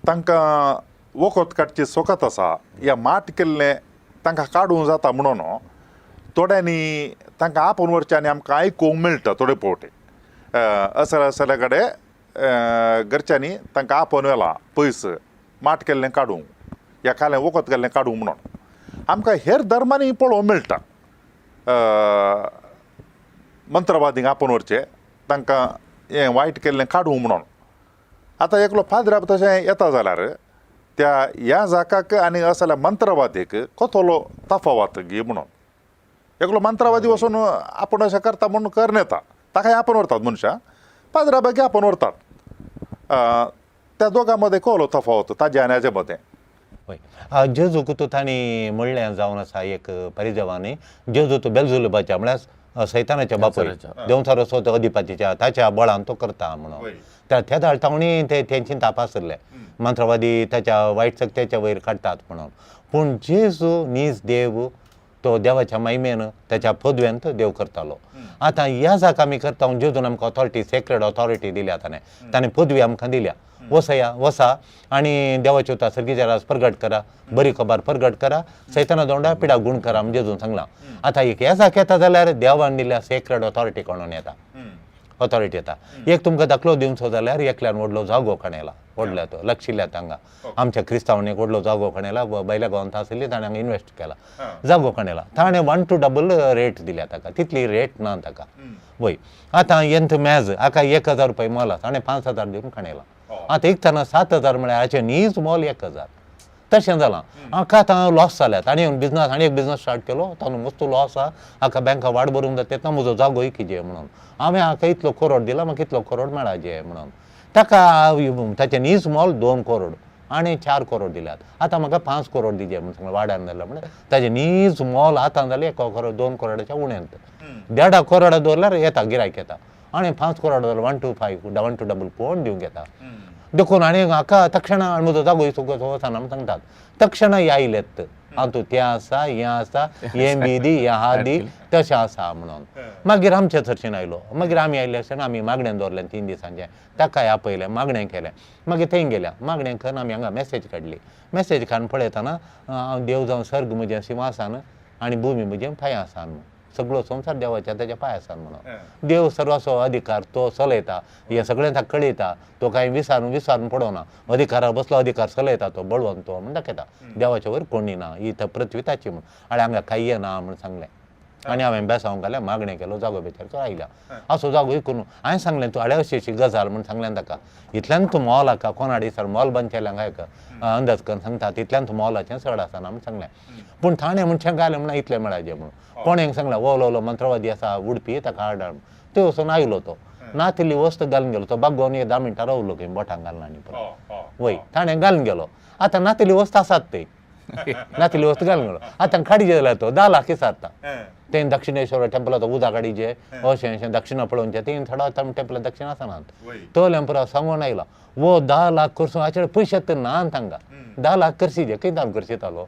तांकां वखद काडची सोकत आसा या माट केल्लें तांकां काडूंक जाता म्हणून थोड्यांनी तांकां आपोवन व्हरचें आनी आमकां आयकूंक मेळटा थोडे फावटी. असल्या असल्या कडेन घरच्यांनी तांकां आपोवन व्हेलां पयस माट केल्लें काडूंक या कालें वखद केल्लें काडूंक म्हणून. आमकां हेर धर्मांनी पळोवंक मेळटा मंत्रवादींक आपोवन व्हरचें तांकां हें वायट केल्लें काडूंक म्हणून. आतां एकलो पाद्राब तशें येता जाल्यार त्या ह्या जाकाक आनी असल्या मंत्रवादीक कसलो तफावत गी म्हणून. एकलो मंत्रवादी वचून आपूण अशें करता म्हणून करून येता ताकाय आपोवन व्हरतात मनशां पाद्राबाकी आपोवन व्हरतात. त्या दोगां मदें कसलो तफावत ताज्या आनी हाजे मदें? हय, जेजूक तूं तांणी म्हणलें जावन आसा एक परिजवांनी जेजू तूं बेलजुलबाच्या म्हळ्यार सैतानाच्या बापूय देंवचार असो तो अधिपतीच्या ताच्या बळान तो करता म्हणून त्या दाळ तावणी ते तेंची ताप आसले मंत्रवादी ताच्या वायट शक्त्याच्या वयर काडटात म्हणून. पूण जेजू नीज देव तो देवाच्या महिमेन ताच्या पदवेन तो देव करतालो. आतां ह्या जाका आमी करता जेजून आमकां ऑथॉरिटी सेक्रेड ऑथॉरिटी दिल्या ताणें, ताणें पदवी आमकां दिल्या. वसया वसा आनी देवाचे उतार सर्गीचे राज परगट करा, बरी खबर परगट करा, सैताना दोंडा पिडा गुण करा म्हणजे जेजून सांगलां. आतां एक येसाक येता जाल्यार देवान दिल्या सेक्रेड ऑथॉरिटी कोणून येता, ऑथॉरिटी येता. एक तुमकां दाखलो दिवचो जाल्यार एकल्यान व्हडलो जागो खणयला, व्हडलो तो लक्षिल्ल्यात हांगा आमच्या क्रिस्तांवांनी एक व्हडलो जागो खणयला, बैल्या गांवांत आशिल्ली ताणें हांगा इन्वेस्ट केला, जागो खणयला, ताणें 1 to double rate दिल्या ताका, तितली रेट ना ताका. वय आतां एंत मॅज हाका 1000 रुपया मोल आसा, ताणें 5000 दिवन खणयला. आतां इकतना 7000 म्हळ्यार हाचें नीज मोल 1000, तशें जालां. हाका आतां लॉस जाल्यात आनी बिजनस आनी एक बिजनस स्टार्ट केलो, तातूंत मस्त लॉस आहा, हाका बँका वाड भरूंक जाता तेन्ना म्हजो जागो इकिजे म्हणून हांवें हाका इतलो करोड दिला, म्हाका इतलो करोड मेळाजे म्हणून ताका ताचें नीज मोल 2 करोड आनी 4 करोड दिल्यात, आतां म्हाका 5 करोड दिजे म्हणून सांगलें वाड्यान जाल्यार, म्हणल्यार ताचें नीज मोल आतां जालें 1 करोड 2 करोडाच्या उण्यांत, 1.5 करोडा दवरल्यार येता गिरायक येता, आनी 5 करोड दवरल्यार 1 to 5 1 to double कोण दिवंक येता. देखून आनी हाका तक्षणा म्हजो जागो इसो वचना म्हूण सांगतात, तक्षणा आयलेत हांव तूं तें आसा हें आसा हें बी the हें हा दी तशें आसा म्हणून. मागीर आमचे चर्चीन आयलो, मागीर आमी आयले आसतना आमी मागणें दवरलें 3 दिसांचें, ताकाय आपयलें, मागणें केलें, मागीर थंय गेल्या मागणें करून आमी हांगा मॅसेज काडली, मॅसेज काडून पळयतना हांव देव जावन सर्ग म्हजें सिंहासन आनी भुमी म्हजें पांय आसा म्हणून, सगळो संवसार देवाच्या ताच्या पांय आसा म्हणून, देव सर्वाचो अधिकार तो चलयता, हें सगळें ताका कळयता, तो कांय विसारून विसारून पडना, अधिकारा बसलो अधिकार चलयता तो बळवंत तो म्हण दाखयता, देवाच्या वयर कोणी ना, ही तर पृथ्वी ताची म्हण, आनी हांगा कांय ना म्हण सांगलें. आनी हांवें बेसांव घालें, मागणें केलो, जागो बेचार आयल्या असो जागो इकून हांवें सांगलें तूं हाडे अशी अशी गजाल म्हण सांगलें ताका, इतल्यान तूं मोल हाका कोणाडी सर मोल बांदचेलें हांगा एक अंदाज करून सांगता, तितल्यान तूं मोलाचें चड आसना म्हण सांगलें. पूण थाणें मनशांक घालें म्हणून इतलें मेळाचें म्हणून कोणें सांगलें ओलो ओलो मंत्रवादी आसा उडपी ताका हाड, ते वचून आयलो तो नातिल्ली वस्त घालून गेलो, तो बागोवन एक 10 मिनटां रावलो खंय बोटांक घालना आनी परत वय ताणें घालून गेलो. आतां नातिल्ली वस्त आसात ती नातिल्ली वस्त घालून गेलो, आतां काडीजे जाल्यार तो 10 लाख विचारता, तें दक्षिणेश्वर टेम्पलाचो उदक काडीजे अशें अशें दक्षिणा पळोवचें, तें थोडो टेम्पला दक्षिणा आसनात तोल्यान पुरो सांगून आयलो वो 10 लाख करसून हाचे पयशे तर ना तांकां, 10 लाख करशीजे खंय तांकां करशितालो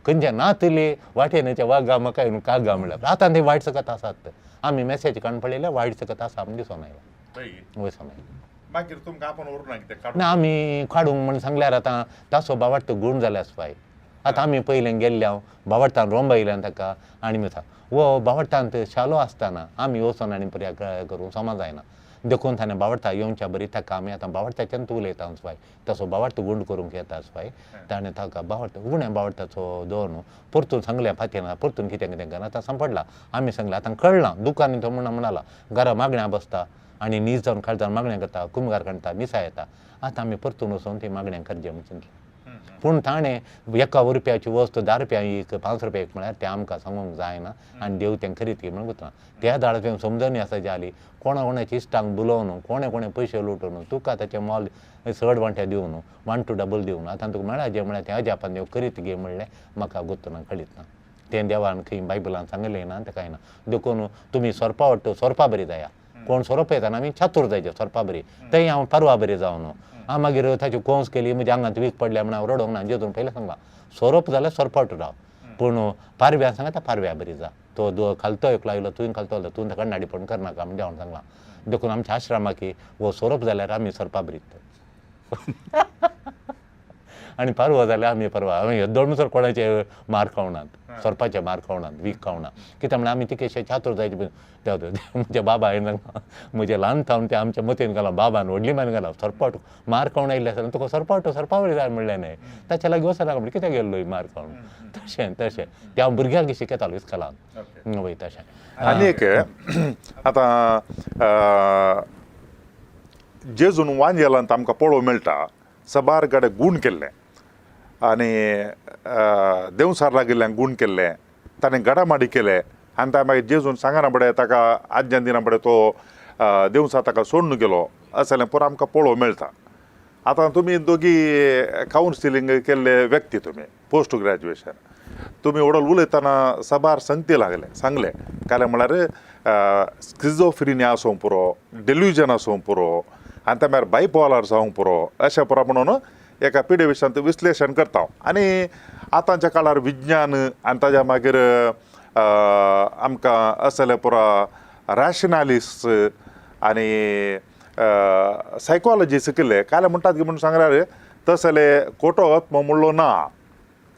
खंयचे नातिल्ली वाटेनचे वागा म्हाका कागा म्हणल्यार आतां ते वायट सकत आसात, आमी मॅसेज काडून पळयल्या वायट सकत आसा म्हण दिसून आयला, वयसून आयला. मागीर तुमकां आपूण व्हरूंक ना कितें ना आमी काडूंक म्हण सांगल्यार आतां ताचो बावार्थ गूण जाल्यार फाय. आतां आमी पयलें गेल्ले हांव बावडटान रोंबयल्यान ताका आनी मिसा वो बावडटांत शालो आसतना आमी वचोन आनी पर्या करूं समा जायना, देखून ताणें बावडटा येवच्या बरी ताका आमी आतां बावडटाच्यान तूं उलयता स्वाय तसो बावडट गुंड करूंक येता स्वाय, ताणें ताका बावडटा उणें बावडटाचो दवरून परतून सांगलें फातीन परतून कितें कितें करून आतां सांपडला. आमी सांगलें आतां कळ्ळां दुकान तो म्हणून म्हणाला घरा मागण्या बसता आनी नीज जावन खाल जावन मागण्या करता कुमगार काडटा मिसा येता, आतां आमी परतून वचोन ती मागण्या करचें म्हूण चिंतलें. पूण ताणें 1 रुपयाची वस्त 10 रुपया एक 5 रुपया एक म्हळ्यार तें आमकां सांगूंक जायना आनी देव तें करीत की म्हणून गुतना त्या दाळ समजणी आसा जाली कोणा कोणाच्या इश्टांक बुलोवन कोणे कोणे पयशे लुटून तुका ताचें मोल चड वांट्या दिवन 1 to double दिवन आतां तुका मेळाचें म्हळ्यार तें अजापान देव करीत गे म्हणलें म्हाका गुतना कळीत ना, तें देवान खंय बायबलान सांगलें ना तें कांय ना. देखून तुमी सोरपा वाडटा सोरपा बरी जाया, कोण सोरोप येताना आमी चातूर जायचे सोरपा बरी, थंय हांव परवा बरी जावन हांव मागीर ताची कोंस केली म्हज्या आंगांत वीक पडल्या म्हण हांव रडोंक ना, जेजून पयलें सांगला सोरोप जाल्यार सोरपाट राव, पूण पारव्या सांगता पारव्या बरी जा, तो खालतो एकलो आयलो तुवें खालतो आयलो तुवें ताका नाडीपण करनाका म्हण देवान सांगलां. देखून आमच्या आश्रमाकी हो सोरोप जाल्यार आमी सोरपा बरी आनी पारवा जाल्यार आमी परवा, आमी येद्दोळ कोणाचे मार खावनात, सोरपाचे मार खावनात, वीक खावना, कित्याक म्हणल्यार आमी तिकेशे चातूर जायचे. म्हज्या बाबा हांवें म्हजें ल्हान थावन तें आमच्या मतीन घालां, बाबान व्हडली मान घालां सरपाट मार खावन आयिल्लें आसतना तुका सरपाट सरपा वरी जाय म्हणलें न्हय, ताच्या लागीं वचनाका म्हणलें कित्याक गेल्लो मार खावन, तशें तशें तें हांव भुरग्यांक शिकयतालो इस्कोलान वय तशें. आनी एक आतां जेजून वांजेलांत आमकां पळोवंक मेळटा सबार गडे गूण केल्ले आनी देंवसार लागिल्ल्यान गूण केल्ले, ताणें गडामाडी केले आनी ताणें मागीर जेजून सांगना पडे ताका आज्ञान दिना पडे तो देंवसार ताका सोडून गेलो असलें पुरो आमकां पळोवंक मेळटा. आतां तुमी दोगी कावन्सिलींग केल्ले व्यक्ती, तुमी पोस्ट ग्रॅज्युएशन, तुमी व्हडल उलयतना साबार संगती लागले सांगले काल्यार म्हळ्यार स्किझोफ्रिनिया आसूंक पुरो, डेल्युजन आसूंक पुरो आनी त्या मागीर बायपोलार जावंक पुरो, अशें पुरो म्हणून एका पिडे विशयांत विश्लेशण करता. आनी आतांच्या काळार विज्ञान आनी ताज्या मागीर आमकां असले पुरो रॅशनालिस्ट आनी सायकोलॉजी शिकिल्ले काले म्हणटात की म्हणून सांगल्यार तसले खोटो आत्मो म्हणलो ना,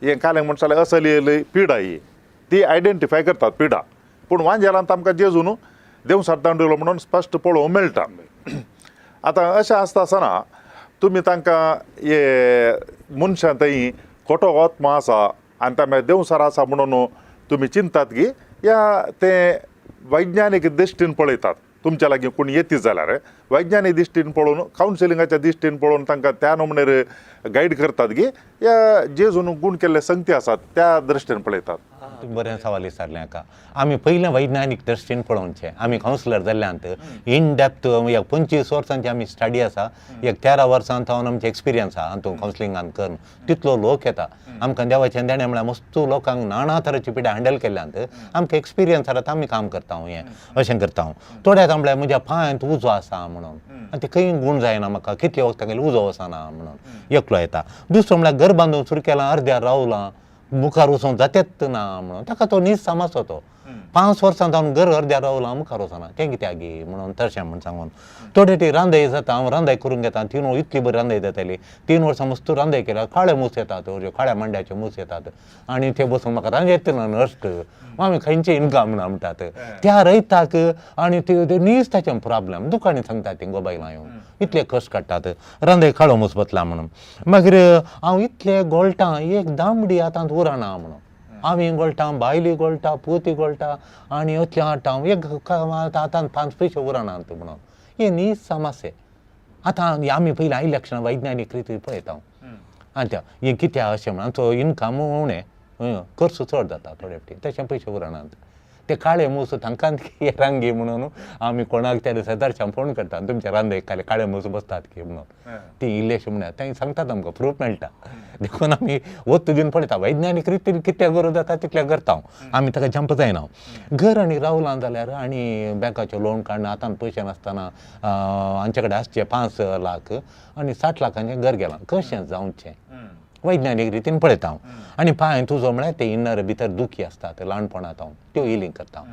हें काले म्हणटा जाल्यार असली पिडा ही ती आयडेंटिफाय करतात पिडा, पूण वांजेलांत आमकां जेजून देवसार दांडुलो म्हणून स्पश्ट पळोवंक मेळटा. आतां अशें आसता आसतना तुमी तांकां हे मनशां थंय खोटो आत्मो आसा आनी तांकां देवसार आसा म्हणून तुमी चिंतात की या ते वैज्ञानीक दृश्टीन पळयतात, तुमच्या लागीं कोण येती जाल्यार वैज्ञानीक दृश्टीन पळोवन कावन्सिलिंगाच्या दृश्टीन पळोवन तांकां त्या नमुनेर गायड करतात की या जेजून गूण केल्ले संगती आसात त्या दृश्टीन पळयतात. तुमी बरें सवाल विचारलें हाका. आमी पयलें वैज्ञानीक दृश्टीन पळोवचें. आमी कावन्सिलर जाल्ल्यान इन डेप्थ एक 25 वर्सांची आमी स्टडी आसा, एक 13 वर्सां थावन आमचे एक्सपिरियन्स आहा हातूंत कावन्सिलिंगान करून तितलो लोक येता आमकां. देवाचें देणें म्हळ्यार मस्त लोकांक नाना तरेची पिड्या हँडल केल्ल्यान आमकां एक्सपिरियन्स आसा, आमी काम करता हें अशें करता. थोड्याक म्हळ्यार म्हज्या पांयांत उजो आसा म्हणून आनी ते खंय गूण जायना म्हाका, कितले वखदां केली उजो वचना म्हणून एकलो येता. दुसरो म्हळ्यार घर बांदून सुरू केलां, अर्द्यार रावलां, मुखार वचूंक जातेच ना म्हणून ताका तो नीज समजतो. तो 5 वर्सां जावन घर अर्द्यार रावलां, मुखार वचना तें कित्याक गी म्हणून तशें म्हूण सांगून. थोडे ती रांदय जाता, हांव रांदय करून घेता, 3 इतली बरी रांदय जाताली. 3 वर्सां मस्त रांदय केल्या, काळे मूस येतात, काळ्या मांड्याचे मूस येतात आनी ते बसून म्हाका रांद येत ना नश्ट, आमी खंयचे इनकम ना म्हणटात त्या रयताक. आनी ते नीज ताचें प्रॉब्लम दुकानी सांगतात ती गोबायलां येवन इतले कश्ट काडटात रांदय काळो मूस बसला म्हणून. मागीर हांव इतले गोळटां एक दामडी हातांत उरना म्हणून, आमी गोळटा, बायली गोळटा, पुती गोळटा आनी इतलें हाडटा हांव एक हातांत 5 पयशे उरनात म्हणून. हे नीज समस्या. आतां आमी पयलीं आयिल्ल्या क्षण वैज्ञानीक रिती पळयता आनी त्या हें कित्याक अशें म्हणून आमचो इनकम उणें, खर्च चड जाता थोडे फावटी, तशें पयशे उरनात. ते काळे मूस तांकां रांगी म्हणून आमी कोणाक त्या दिसा दर्शन फोन करता, तुमच्या रांदे काळे काळे मूस बसतात की म्हणून, ती इल्लेशे म्हणल्यार तांणी सांगतात आमकां प्रूफ मेळटा. देखून आमी वत्तू दिवन पळयता वैज्ञानीक रितीन कितलें गरज जाता तितलें करता आमी, ताका जंप जायना. घर आनी रावलां जाल्यार आनी बँकाचें लोन काडून हातान पयशे नासतना आमचे कडेन आसचे 5 लाख आनी 60 लाखांचें घर गेलां, कशें जावचें वैज्ञानीक रितीन पळयता हांव. आनी पांय तुजो म्हळ्यार ते इनर भितर दुखी आसतात ल्हानपणांत हांव त्यो हिलींग करता.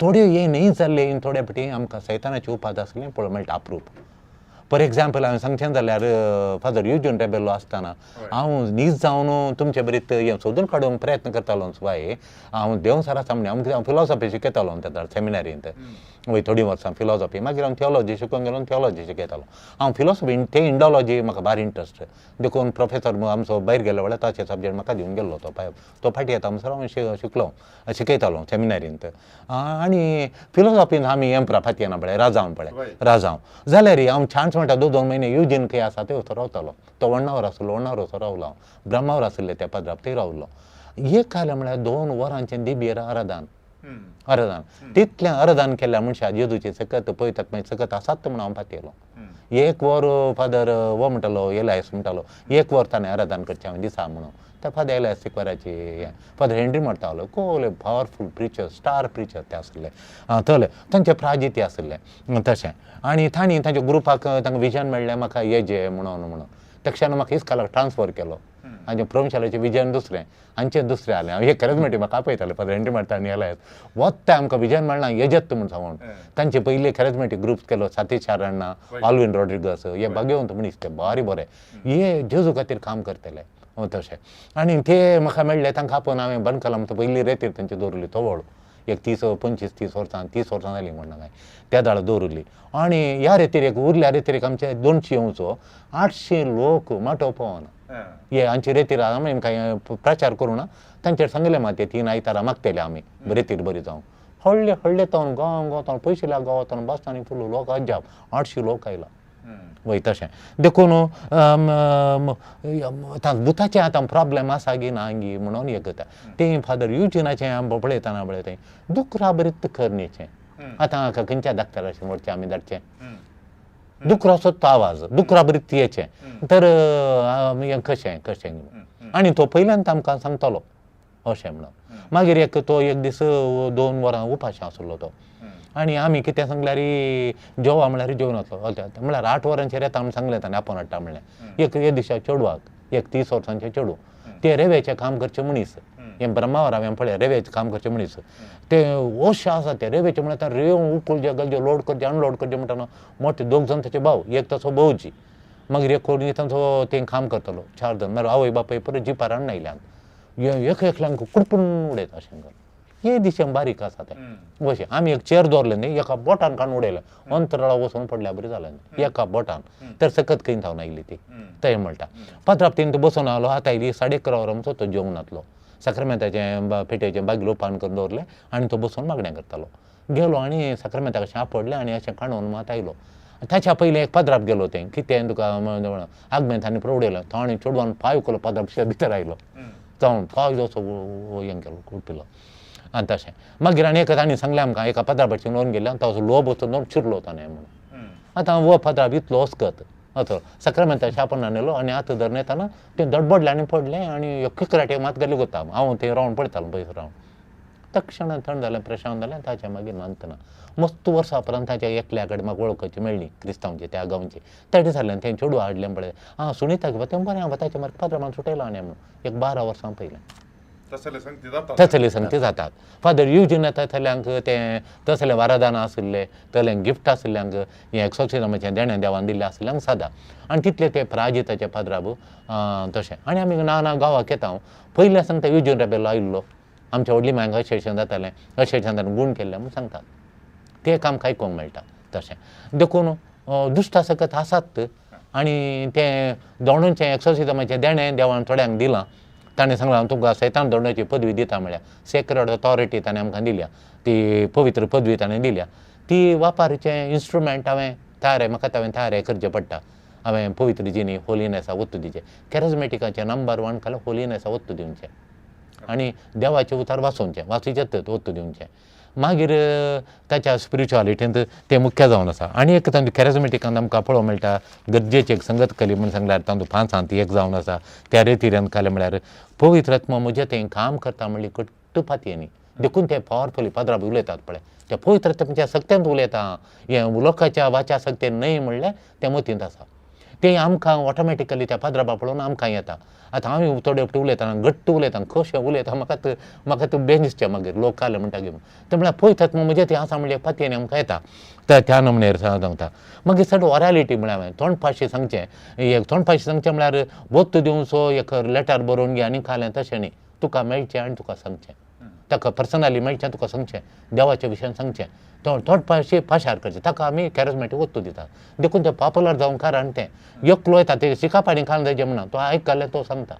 थोड्यो हे न्हय जाल्ले थोडे फावटी आमकां सैतानाची उपाद आसली पळोवंक मेळटा अप्रूप. फॉर एग्जाम्पल हांवें सांगचें जाल्यार फादर युजीन रेबेलो आसतना हांव नीज जावन तुमचे बरीत हें सोदून काडूंक प्रयत्न करतालो सुवाय. हांव देवसर आसा म्हणजे हांव फिलॉसॉफी शिकयतालो त्या सेमिनारींत वय थोडीं वर्सां फिलॉसॉफी, मागीर हांव थियोलॉजी शिकूंक गेलो, थियोलॉजी शिकयतालो हांव. फिलॉसॉफी ते इंडॉलॉजी म्हाका भारी इंट्रस्ट, देखून प्रोफेसर आमचो भायर गेल्लो वेळार ताचे सब्जेक्ट म्हाका दिवन गेल्लो तो तो फाटीं येता म्हणसर हांव शिकलो शिकयतालो सेमिनारींत. आनी फिलॉसॉफीन आमी एम्प्रा फातयेना पळय राजांव पळय राजांव जाल्यार हांव छान म्हणटा 2-2 म्हयने युजीन खंय आसा थंय वचो रावतालो. तो वण्णावर आसलो, वण्णावर वचो रावलो हांव, ब्रह्मावर आशिल्ले त्या पदराप थंय रावलो. एक आलें म्हळ्यार 2 वरांचें दिबेर आराधन आराधन तितलें आराधन केल्या मनशाक जेजूची सकत पळयतात मागीर सकत आसात म्हणून हांव पातयलो. 1 वर फादर वो म्हणटालो एलायस म्हणटालो, 1 वर ताणें आराधन करचें हांवें दिसा म्हणून. त्या फादर एलायस सिक्वराची हें फादर हेनरी म्हणटालो, कोले पावरफूल प्रिचर, स्टार प्रिचर ते आसले तले तांचे प्राजिती आसले तशें. आनी तांणी तांच्या ग्रुपाक तांकां विजन मेळ्ळें म्हाका येजे म्हणून म्हणून तक्षान म्हाका इस्कालाक ट्रान्सफर केलो. हांचें प्रोविन्शियलाचें विजन दुसरें हांचें दुसरें आलें. हांव एक खरेंच म्हणटा म्हाका आपयतालें फादर हेनरी म्हणटा आनी एलायस वत्ता आमकां विजन मेळना येजत म्हूण सांगून. तांचे पयले खरेंच म्हणटा ग्रुप्स केलो सातीश शारण्णा, ऑल्विन रॉड्रिगस हे भाग्यवंत मनीस ते बारी बरे हे जेजू खातीर काम करतले तशें. आनी ते म्हाका मेळ्ळे तांकां आपोवन हांवें बनकला म्हणटा पयली रेतीर तांची दवरली तवळ एक 30 25 30 वर्सां 30 वर्सां जालीं म्हणना कांय त्या दाळ दवरली. आनी ह्या रेतीर एक उरल्या रेतीर आमचे 200 येवचो 800 लोक माटोव पावना हे आमचे रेतीर आमी कांय प्रचार करूं ना तांचेर सांगलें मात ते 3 आयतारां मागतले आमी रेतीर बरी जावं. व्हडले व्हडले तावन गांव गांव तावन पयशिल्ल्या गांवांत बसतानी फुल लोक अजाप 800 लोक आयला वय तशें. देखून भुताचें आतां प्रॉब्लम आसा गी ना गी म्हणून एक जाता तें फादर युजिनाचें आमकां पळयतना पळयता दुकरा बरीत करणेचें. आतां खंयच्या डाक्टराचें व्हरचें आमी धाडचें दुकराचो तो आवाज दुकरा बरीत येचें तर हें कशें कशें. आनी तो पयल्यान आमकां सांगतालो अशें म्हणून. मागीर एक तो एक दीस 2 वरां उपाशी आसलो तो आनी आमी कितें सांगल्यार जेवा म्हणल्यार जेवन वतलो म्हणल्यार 8 वरांचेर येता म्हूण सांगलें ताणें आपोवन हाडटा म्हणलें. एक हे दिसा चेडवाक एक 30 वर्सांचें चेडूं ते रेवेचें काम करचें मनीस हें ब्रह्मावर हांवें पळय रेवेचें काम करचें मनीस ते ओशे आसा ते रेवेचें म्हळ्यार रेंव उखलचे घालचे लोड करचे अनलोड करचे म्हणटा मोठे दोग जाण ताचे भाव, एक ताचो भावजी, मागीर एक कोण तांचो तें काम करतालो, 4 जाण. मागीर आवय बापूय परत जिपार हाडून आयल्यांक एक एकल्यांक कुडपून उडयता अशें करून. हे दिशेन बारीक आसा तें अशें. आमी एक चेर दवरलें न्ही, एका बोटान काडून उडयलें, अंतराळा वचून पडल्या बरी जालें एका बोटान. तर सकत खंय थावन आयली ती थंय म्हणटा. पात्राप तीन तो बसून आलो, आतां आयली 11:30 वरां म्हणचो तो जेवण जातलो, साक्रामेंताचें पेटयेचें बागलो पान करून दवरलें आनी तो बसून मागणें करतालो. गेलो आनी साक्रामेंताक अशें आपडलें आनी अशें काडून मात आयलो. ताच्या पयलीं एक पाद्राप गेलो, तें कितें तुका आगमेंत आनी उडयलो, तो आनी चेडवान पांय उखलो, पाद्राप भितर आयलो जावन पांय असो हें केलो उडपिलो आनी तशें. मागीर आनी एका तांणी सांगलें आमकां, एका पाद्रापाचेर नोंद गेल्ले आनी तो लोब वचून चिरलो ताणें म्हणून. आतां हो पाद्राप इतलो अस्कत असो साक्रामेंताच्या आपण न्हेलो आनी आतां धरून येताना तें दडबडलें आनी पडलें आनी किकराटे मात गेल्ले कोत्ता. हांव थंय रावन पळयतालो पयस रावन. तक्षणान थंड जालें, प्रशांत जालें. ताच्या मागीर मानतना मस्त वर्सां उपरांत ताच्या एकल्या कडेन म्हाका वळखची मेळ्ळी, क्रिस्तांवची त्या गांवची. ताणें सांगलें तें चेडूं हाडलें पळय, आं सुनिताक तें बरें आहा, ताच्या मागीर पाद्रामान सुटयलो आनी म्हणून एक 12 वर्सां पयलें. तसले संगती जातात. फादर युजीन येता थल्यांक तें तसलें वारादान आशिल्लें, तसलें गिफ्ट आशिल्ल्यांक, हें एक्सोर्सिजमाचें देणें देवान दिल्लें आशिल्ल्यांक सादा. आनी तितले ते प्राजिताचे पाद्राब तशें. आनी आमी ना ना गांवाक येता. हांव पयलें सांगता युजीन रेबेलो आयिल्लो, आमच्या व्हडली मांयक अशें जातालें, अशें ताणें गूण केल्लें म्हूण सांगतात. तें काम आयकूंक मेळटा तशें. देखून दुश्ट सकत आसात आनी तें दोणूचें एक्सोर्सिजमाचें देणें देवान थोड्यांक दिलां. ताणें सांगलां तुमकां सैतान दोंडाची पदवी दिता म्हळ्यार सेक्रेड ऑथॉरिटी ताणें आमकां दिल्या, ती पवित्र पदवी ताणें दिल्या. ती वापरचें इन्स्ट्रुमेंट हांवें तयार म्हाका हांवें तयार करचें पडटा. हांवें पवित्र जिणी होलीनेसा वत्तू दिवचें, कॅरिजमेटिकाचें नंबर 1 खाला होलीनेसा वत्तू दिवचें आनी देवाचें उतार वाचोवचें, वाचूचें वत्तू दिवचें. मागीर ताच्या स्पिरिच्युअलिटींत तें मुख्य जावन आसा. आनी एक तांतूं कॅरिजमेटिकांत आमकां पळोवंक मेळटा गरजेची एक संगत कली म्हूण सांगल्यार तातूंत 5 एक जावन आसा. त्या रेतिऱ्यान खालें म्हळ्यार पवित्र आत्मा म्हजें तें काम करता म्हणली कट्ट पातयेनी. देखून ते पावरफुली पाद्राब उलयतात पळय, त्या पवित्र आत्म्याच्या सक्त्यांत उलयता, हें लोकांच्या वाच्या सक्तेन न्हय म्हणलें तें मतींत आसा. तें आमकां ऑटोमॅटिकली त्या पाद्राबा पळोवन आमकां येता. आतां हांव थोडे फावटी उलयतना घट्ट उलयता, कशें उलयता म्हाका म्हाका तें बें दिसचें मागीर लोक काले म्हणटा की तें म्हळ्यार पळयतात म्हजें तें आसा म्हणल्यार पातयेन आमकां येता त्या नमनेर सांगता. मागीर चड ओरालिटी म्हळ्यार हांवें तोंडपाशी सांगचें, एक तोंडपाशी सांगचें म्हळ्यार वत्त दिवचो एक लेटर बरोवन घे आनी खालें तशें न्ही, तुका मेळचें आनी तुका सांगचें, ताका पर्सनली मेळचें तुका सांगचें, देवाच्या विशयान सांगचें, तोंडपाशी पाशार करचें. ताका आमी कॅरिजमेटीक वत्तू दितात. देखून तें पॉपुलर जावंक कारण तें एकलो येता तें शिकाप आनी खावन जायचें म्हणा, तो आयकलें तो सांगता,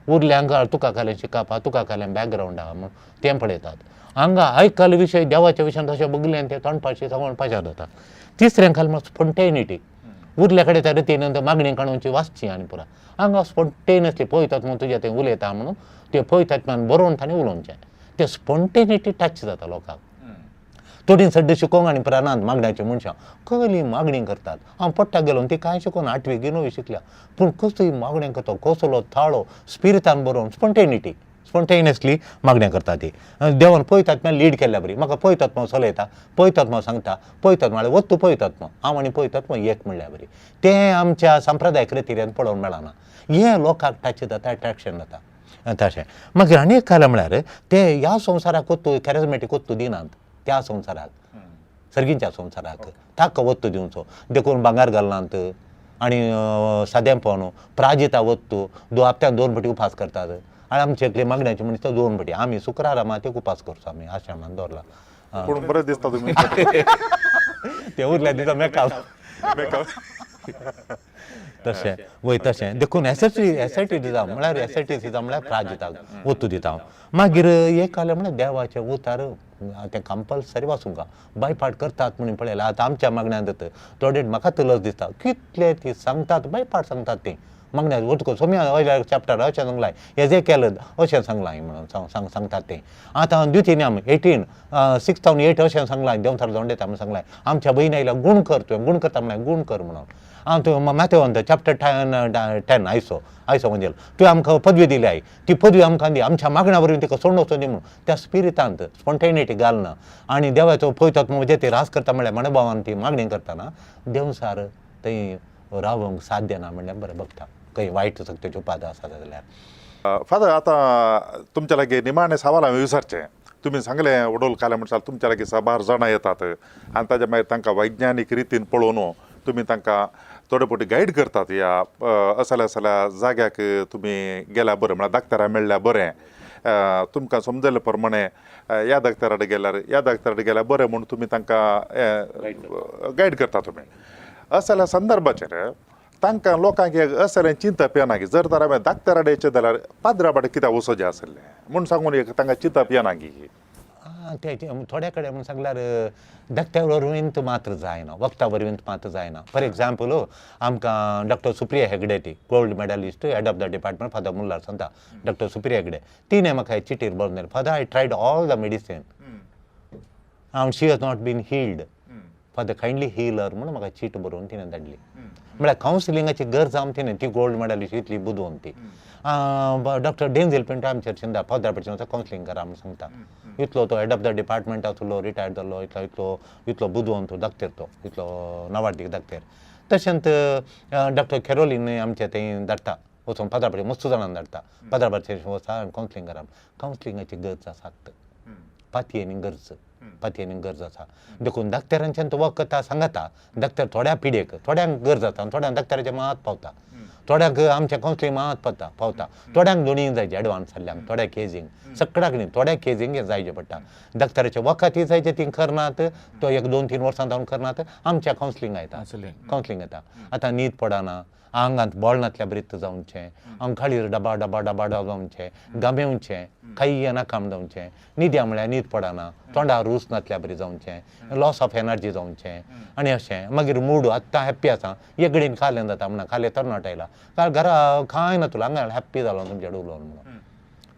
उरलें हांगा तुका खालें शिकाप आहा, तुका खालें बॅकग्रावंड आहा म्हूण तें पळयतात. हांगा आयकल्ले विशय देवाच्या विशयान तशें बगलें तें तोंडपाशी सांगून पाशार जाता. तिसरें खालें म्हळ्यार स्पोन्टेनिटी, उरल्या कडेन त्या रितीन मागणी काडूनची वाचची आनी पुरा. हांगा स्पोन्टेनियसली पळयतात म्हणून तुजें तें उलयता म्हणून तें पळयतात म्हणून बरोवन ताणें उलोवचें, तें स्पोन्टेनिटी टच जाता लोकांक. थोडीं सड्ड शिकोवंक आनी प्राणांत मागण्याची मनशां कसली मागणी करतात. हांव पट्टा गेलो ती कांय शिकोन 8वी की 9वी शिकल्या, पूण कसली मागणी करता, कसलो थाळो स्पिरितान बरोवन स्पोन्टेनिटी स्पोन्टेनियसली मागण्या करता ती. देवान पळयतात म्हळ्यार लीड केल्ल्या बरी, म्हाका पळयतात हांव चलयता, पळयतात हांव सांगता, पळयतात म्हळ्यार वत्तू पळयतात हांव आनी पळयतात एक म्हणल्या बरी. तें आमच्या संप्रदायक रितीन पळोवंक मेळना. हें लोकांक टच जाता, एट्रेक्शन जाता तशें. मागीर आनी एक खालें म्हळ्यार ते ह्या संवसाराक वत्तू कॅरिजमेटीक वत्तू दिनात, त्या संवसाराक सर्गींच्या संवसाराक ताका वत्तू दिवचो. देखून भांगर घालनात आनी सादेंपण प्राजिता वत्तू हप्त्यान 2 फावटी उपास करतात. आनी आमचे एकले मागण्याचे मनीस तो 2 फावटी आमी शुक्रारा मात एक उपास करचो आमी आश्रमान दवरला. पूण बरें दिसता तुमी ते उरल्या दिसा मेकअप तशें वय तशें. देखून एसएटीसिजम म्हळ्यार एसएटीसिजम म्हळ्यार प्राजिताक वत्तू दिता हांव. मागीर एक आलें म्हळ्यार देवाचें उतार तें कंपल्सरी वाचूंक बायपाट करतात म्हणून पळयलां. आतां आमच्या मागण्यांत थोडे म्हाका तुलस दिसता कितले ती सांगतात बायपाट सांगतात ती मागण्यांत वचको सोम्या चॅप्टर अशें सांगलां, हेजें केलें अशें सांगलां म्हणून सांगतात तें. आतां द्वितीय 18 6 8 अशें सांगलां, देंवचार दोंडेता म्हणून सांगलां. आमच्या भयणी आयल्या गूण कर, तुवें गूण करता म्हळ्यार गूण कर म्हणून. आं तूं माथेवन चॅप्टर 10 आयसो आयसो म्हणजे तुवें आमकां पदवी दिली I, ती पदवी आमकां दी, आमच्या मागण्या वरवीं तिका सोडून वचूं दी म्हणून. त्या स्पिरितांत स्पोन्टेनिटी घालना आनी देवाचो पळयतात म्हणजे ते रास करता म्हळ्यार मनोभावान ती मागणी करतना देंवचार थंय रावंक साध्य ना म्हणल्यार बरें बघता खंय वायट सक्तीच्यो उपाद आसा जाल्यार. फादर आतां तुमच्या लागीं निमाणें सवाल हांवें विचारचें. तुमी सांगलें वडोल काले म्हणसाल तुमच्या लागीं साबार जाणां येतात आनी ताज्या मागीर तांकां वैज्ञानीक रितीन पळोवन तुमी तांकां थोडे फावटी गायड करतात ह्या असल्या असल्या जाग्याक तुमी गेल्यार बरें, म्हळ्यार डाक्टरा मेळ्ळ्यार बरें, तुमकां समजले प्रमाणे ह्या डाक्टरा कडेन गेल्यार ह्या डाक्टरा कडेन गेल्यार बरें म्हूण तुमी तांकां गायड करता. तुमी असल्या संदर्भाचेर तांकां लोकांक एक असलें चिंतप येना की जर तर हांवें डाक्टरा कडेन येचें जाल्यार पाद्रा कडेन कित्याक वचचें आसलें म्हूण सांगून एक तांकां चिंतप येना की ते थोड्या कडेन म्हूण सांगल्यार डॉक्टर वरवीं मात्र जायना, वखदां वरवीं मात्र जायना. फॉर एग्जाम्पल आमकां डॉक्टर सुप्रिया हेगडे, ती gold medalist, head of the department, father Muller सांगता डॉक्टर सुप्रिया हेगडे, तिणें म्हाका चिटीर बरोवन दिलें, father I tried all the medicine and she has not been healed, father kindly heal her म्हणून म्हाका चीट बरोवन तिणें धाडली. म्हळ्यार कावन्सिलिंगाची गरज आम तिणें, ती गोल्ड मेडलिस्ट इतली बुदवंत ती. डॉक्टर डेन्झिल पिंटो आमच्या चर्चीन फादर पडचे कावन्सिलींग करा म्हूण सांगता, इतलो तो हेड ऑफ the department आसलो, रिटायर्ड जाल्लो, इतलो इतलो इतलो बुदवंत डाक्टर तो, इतलो नावाडदीक डाक्टर. तशेंच डॉक्टर कॅरोलीन आमचे थंय धाडटा वचून फादर पडचे मस्त जाणांक धाडटा, फादर पडचे वचा आनी कावन्सिलींग करा. कावन्सिलिंगाची गरज आसात, पातयेनी गरज, पातयेनी गरज आसा. देखून डाक्टरांच्यान तो वखद सांगता, डाक्टर थोड्या पिडेक थोड्यांक गरज आसा, थोड्यांक डाक्टराचें मात पावता, थोड्यांक आमच्या कावन्सिलींग मात पावता, थोड्यांक दोनूय जायचे एडवान्स जाल्ल्यांक, थोड्या केजींक सगळ्याक न्ही, थोड्या केजींक हें जायचें पडटा. डाक्टराचें वखदूय जायचें ती करनात, तो 1-2-3 वर्सां जावन करनात, आमच्या कावन्सिलींग येता, कावन्सिलींग येता. आतां न्हीद पडना, आंगांत बळ नातल्या ब्रित जावचें, आंखाळीर डबा डबा डबा डबा जावचें, गमेवचें, कांय येना काम जावचें, न्हिद्या म्हळ्यार न्हीद पडना, तोंडार रूच नातल्या बरी जावचें, लॉस ऑफ एनर्जी जावचें आनी अशें. मागीर मूड आत्तां हॅप्पी आसा, एक कडेन खालें जाता म्हणा, खालें तरणाटो आयला काल घरा कांय ना तुला हांगा हॅप्पी जालो तुमच्या उलोवन म्हणून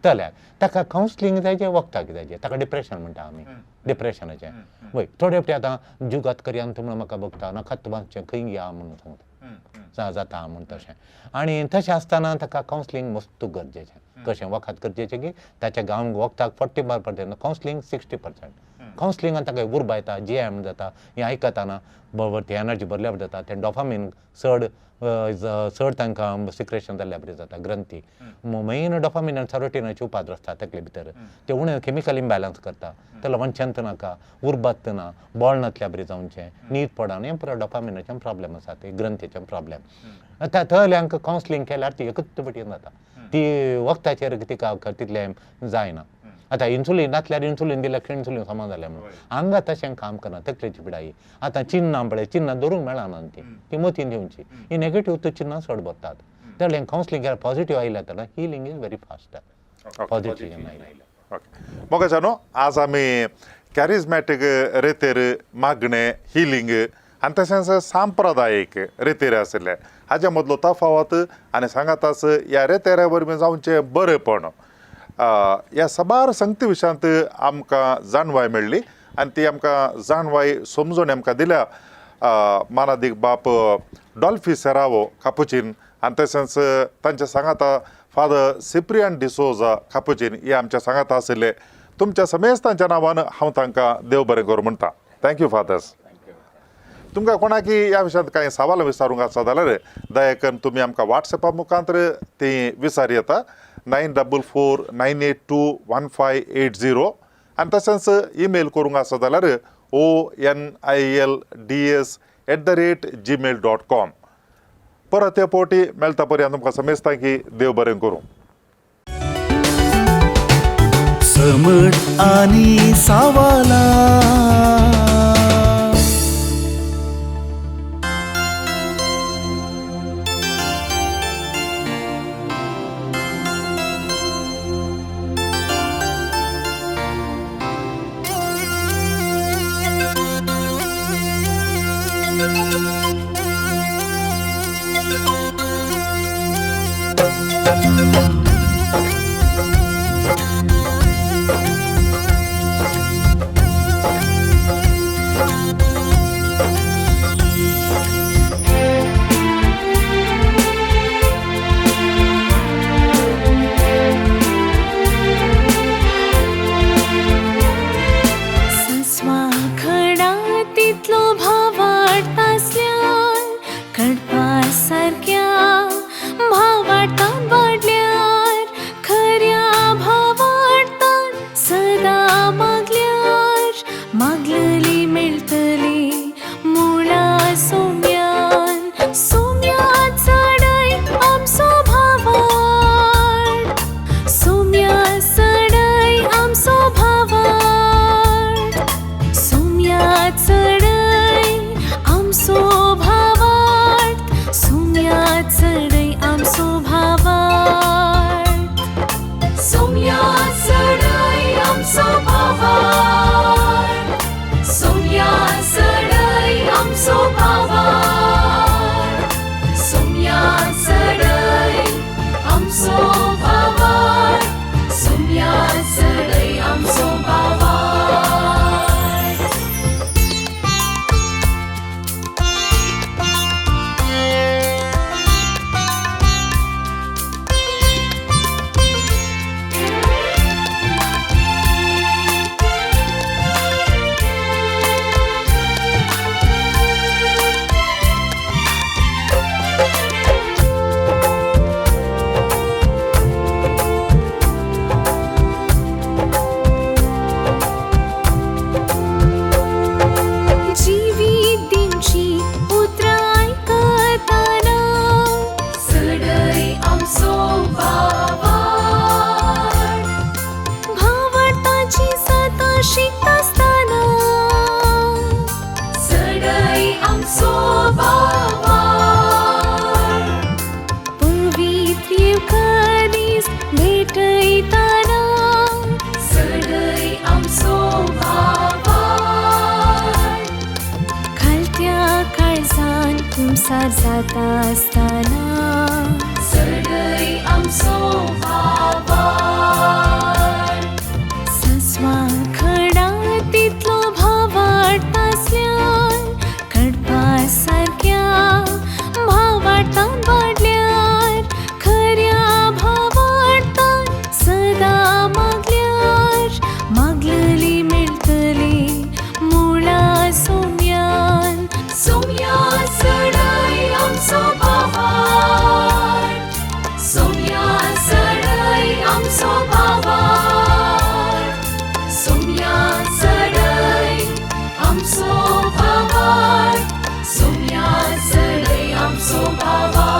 जाल्यार ताका कावन्सिलींग जायचें, वखदाक जायचें. ताका डिप्रेशन म्हणटा आमी, डिप्रेशनाचें वय. थोडे फावटी आतां जुगात करया म्हणून म्हाका बघता नाकात वाचचें खंय या म्हणून सांगता जाता म्हूण तशें. आनी तशें आसतना ताका कावन्सिलींग मस्त गरजेचें. कशें वखद गरजेचें की ताच्या गांवांत वखदाक 45%, कावन्सिलींग 60%. कावन्सिलिंगान ताका उर्बा येता, जी एम जाता, हें आयकतना बरोबर ती एनर्जी भरल्या बरी जाता, तें डॉफामीन चड चड तांकां सिक्रेशन जाल्ल्या बरी जाता ग्रंथी. मेन डॉफामीन आनी सेरोटिनाचे उपाद्र आसता तकले भितर, ते उणें केमिकल इम्बॅलन्स करता, त्याला वंचंत नाका, उर्बात ना, बळ नातल्या बरी जावचें, न्हीद पडना, हें पुरो डॉफामिनाचें प्रॉब्लेम आसा, ते ग्रंथीचें प्रॉब्लेम. आतां थंयल्यांक कावन्सिलींग केल्यार ती एकूच पटीन जाता, ती वखदाचेर तिका तितलें जायना. आतां इन्सुलीन नासल्यार इन्सुलीन दिल्यार इन्सुलीन समा जालें म्हणून हांगा तशें काम करना, तकलेची पिडाई. आतां चिन्नां पळय, चिन्नां धरूंक मेळना ती, ती मतीन दिवची, ही नेगेटीव तो चिन्नां चड भरतात. तें कावन्सिलींग केल्यार पॉझिटीव आयल्यार जाल्यार healing is very fast, positive आयलें. ओके मोगाच्यानो, आज आमी कॅरिजमॅटीक रेतेर मागणें हिलींग आनी तशेंच सांप्रदायीक रेतेर आशिल्ले हाज्या मदलो तफावत आनी सांगाताच ह्या रेतेरा वरवीं जावचें बरेंपण ह्या साबार संगती विशयांत आमकां जाणवाय मेळ्ळी आनी ती आमकां जाणवाय समजून आमकां दिल्या मानादीक बाप डॉल्फी सेरावो कापुचीन आनी तशेंच तांच्या सांगाता फादर सिप्रियन डिसोजा कापुचीन हे आमच्या सांगाता आशिल्ले. तुमच्या समेस्तांच्या नांवान हांव तांकां देव बरें करूं म्हणटा. Thank you fathers. तुमकां कोणाकी ह्या विशयांत कांय सवाल विचारूंक आसा जाल्यार दया करून तुमी आमकां वॉट्सॅपा मुखांत ती विचार येता 9449821580 आनी तशेंच इमेल करूंक आसा जाल्यार onilds@gmail.com. परत हे फावटी मेळटा पर्यंत तुमकां समेस्तां की देव बरें करूं. समट आनी सावाला. सारक्या भावार्तान वाडल्यार संवसार जाता आसतना चडय आमचो भावार्थ. सस्वा खडा तितलो भावार्थ आसल्यार कडपा सारक्या भावार्थान वाडल्यार खऱ्या भावार्थान सदां मागल्यार मागलली मेळटली मुळा सोम्यान. सोम्या चडय आमचो भावार्थ, सोम्या चडय आमचो भावार्थ, सोम्या चडय आमचो भावार्थ, सोम्या चडय आमचो भावार्थ.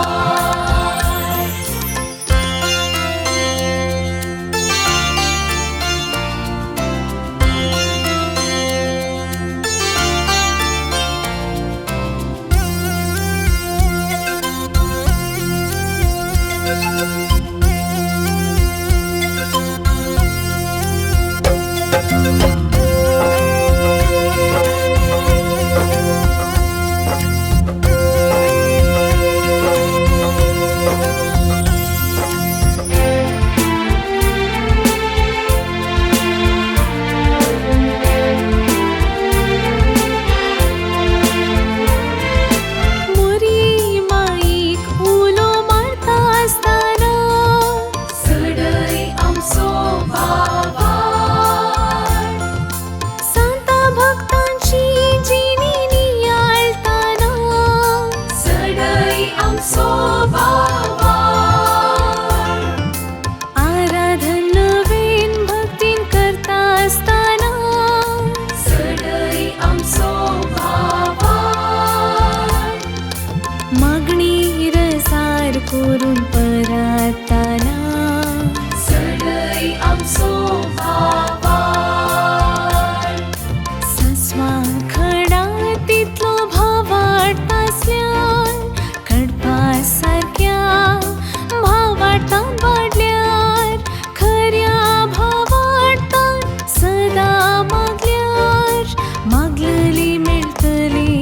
मोरी माईक उलो मारता आसतना चडय आमचो भावार्थ. सांता भक्तांची जिणी नियाळताना चडय आमचो भावार्थ. आराधन नवीन भक्तीन करता आसतना चडय आमचो भावार्थ. मागणी रसार करून परताना चडय आमचो भावार्थ. सस्वा खडा तितलो भावार्थ आसल्यार कडपा सारक्या भावार्थान वाडल्यार खऱ्या भावार्थान सदां मागल्यार मागलली मेळटली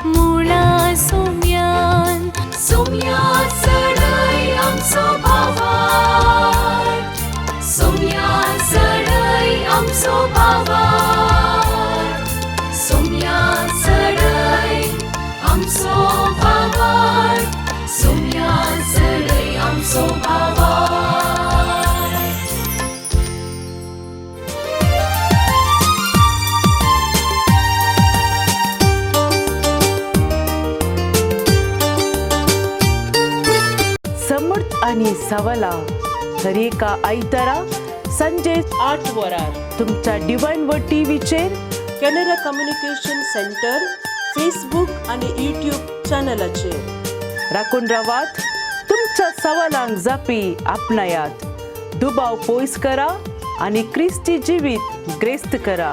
मुळा सोम्यान. सोम्या चडय आमचो भावार्थ, सोम्या चडय आमचो भावार्थ, सोम्या चडय आमचो भावार्थ, सोम्या चडय आमचो भावार्थ. समर्थ आणि सवला दरेका आयतारा संजे 8 वरार तुमच्या डिवायन व टीव्हीचेर कॅनरा कम्युनिकेशन सेंटर फेसबूक आणि यूट्यूब चॅनलाचेर. राखून रावात, तुमच्या सवालांक जापी आपणायात, दुबाव पयस करा आनी क्रिस्ती जिवीत ग्रेस्त करा.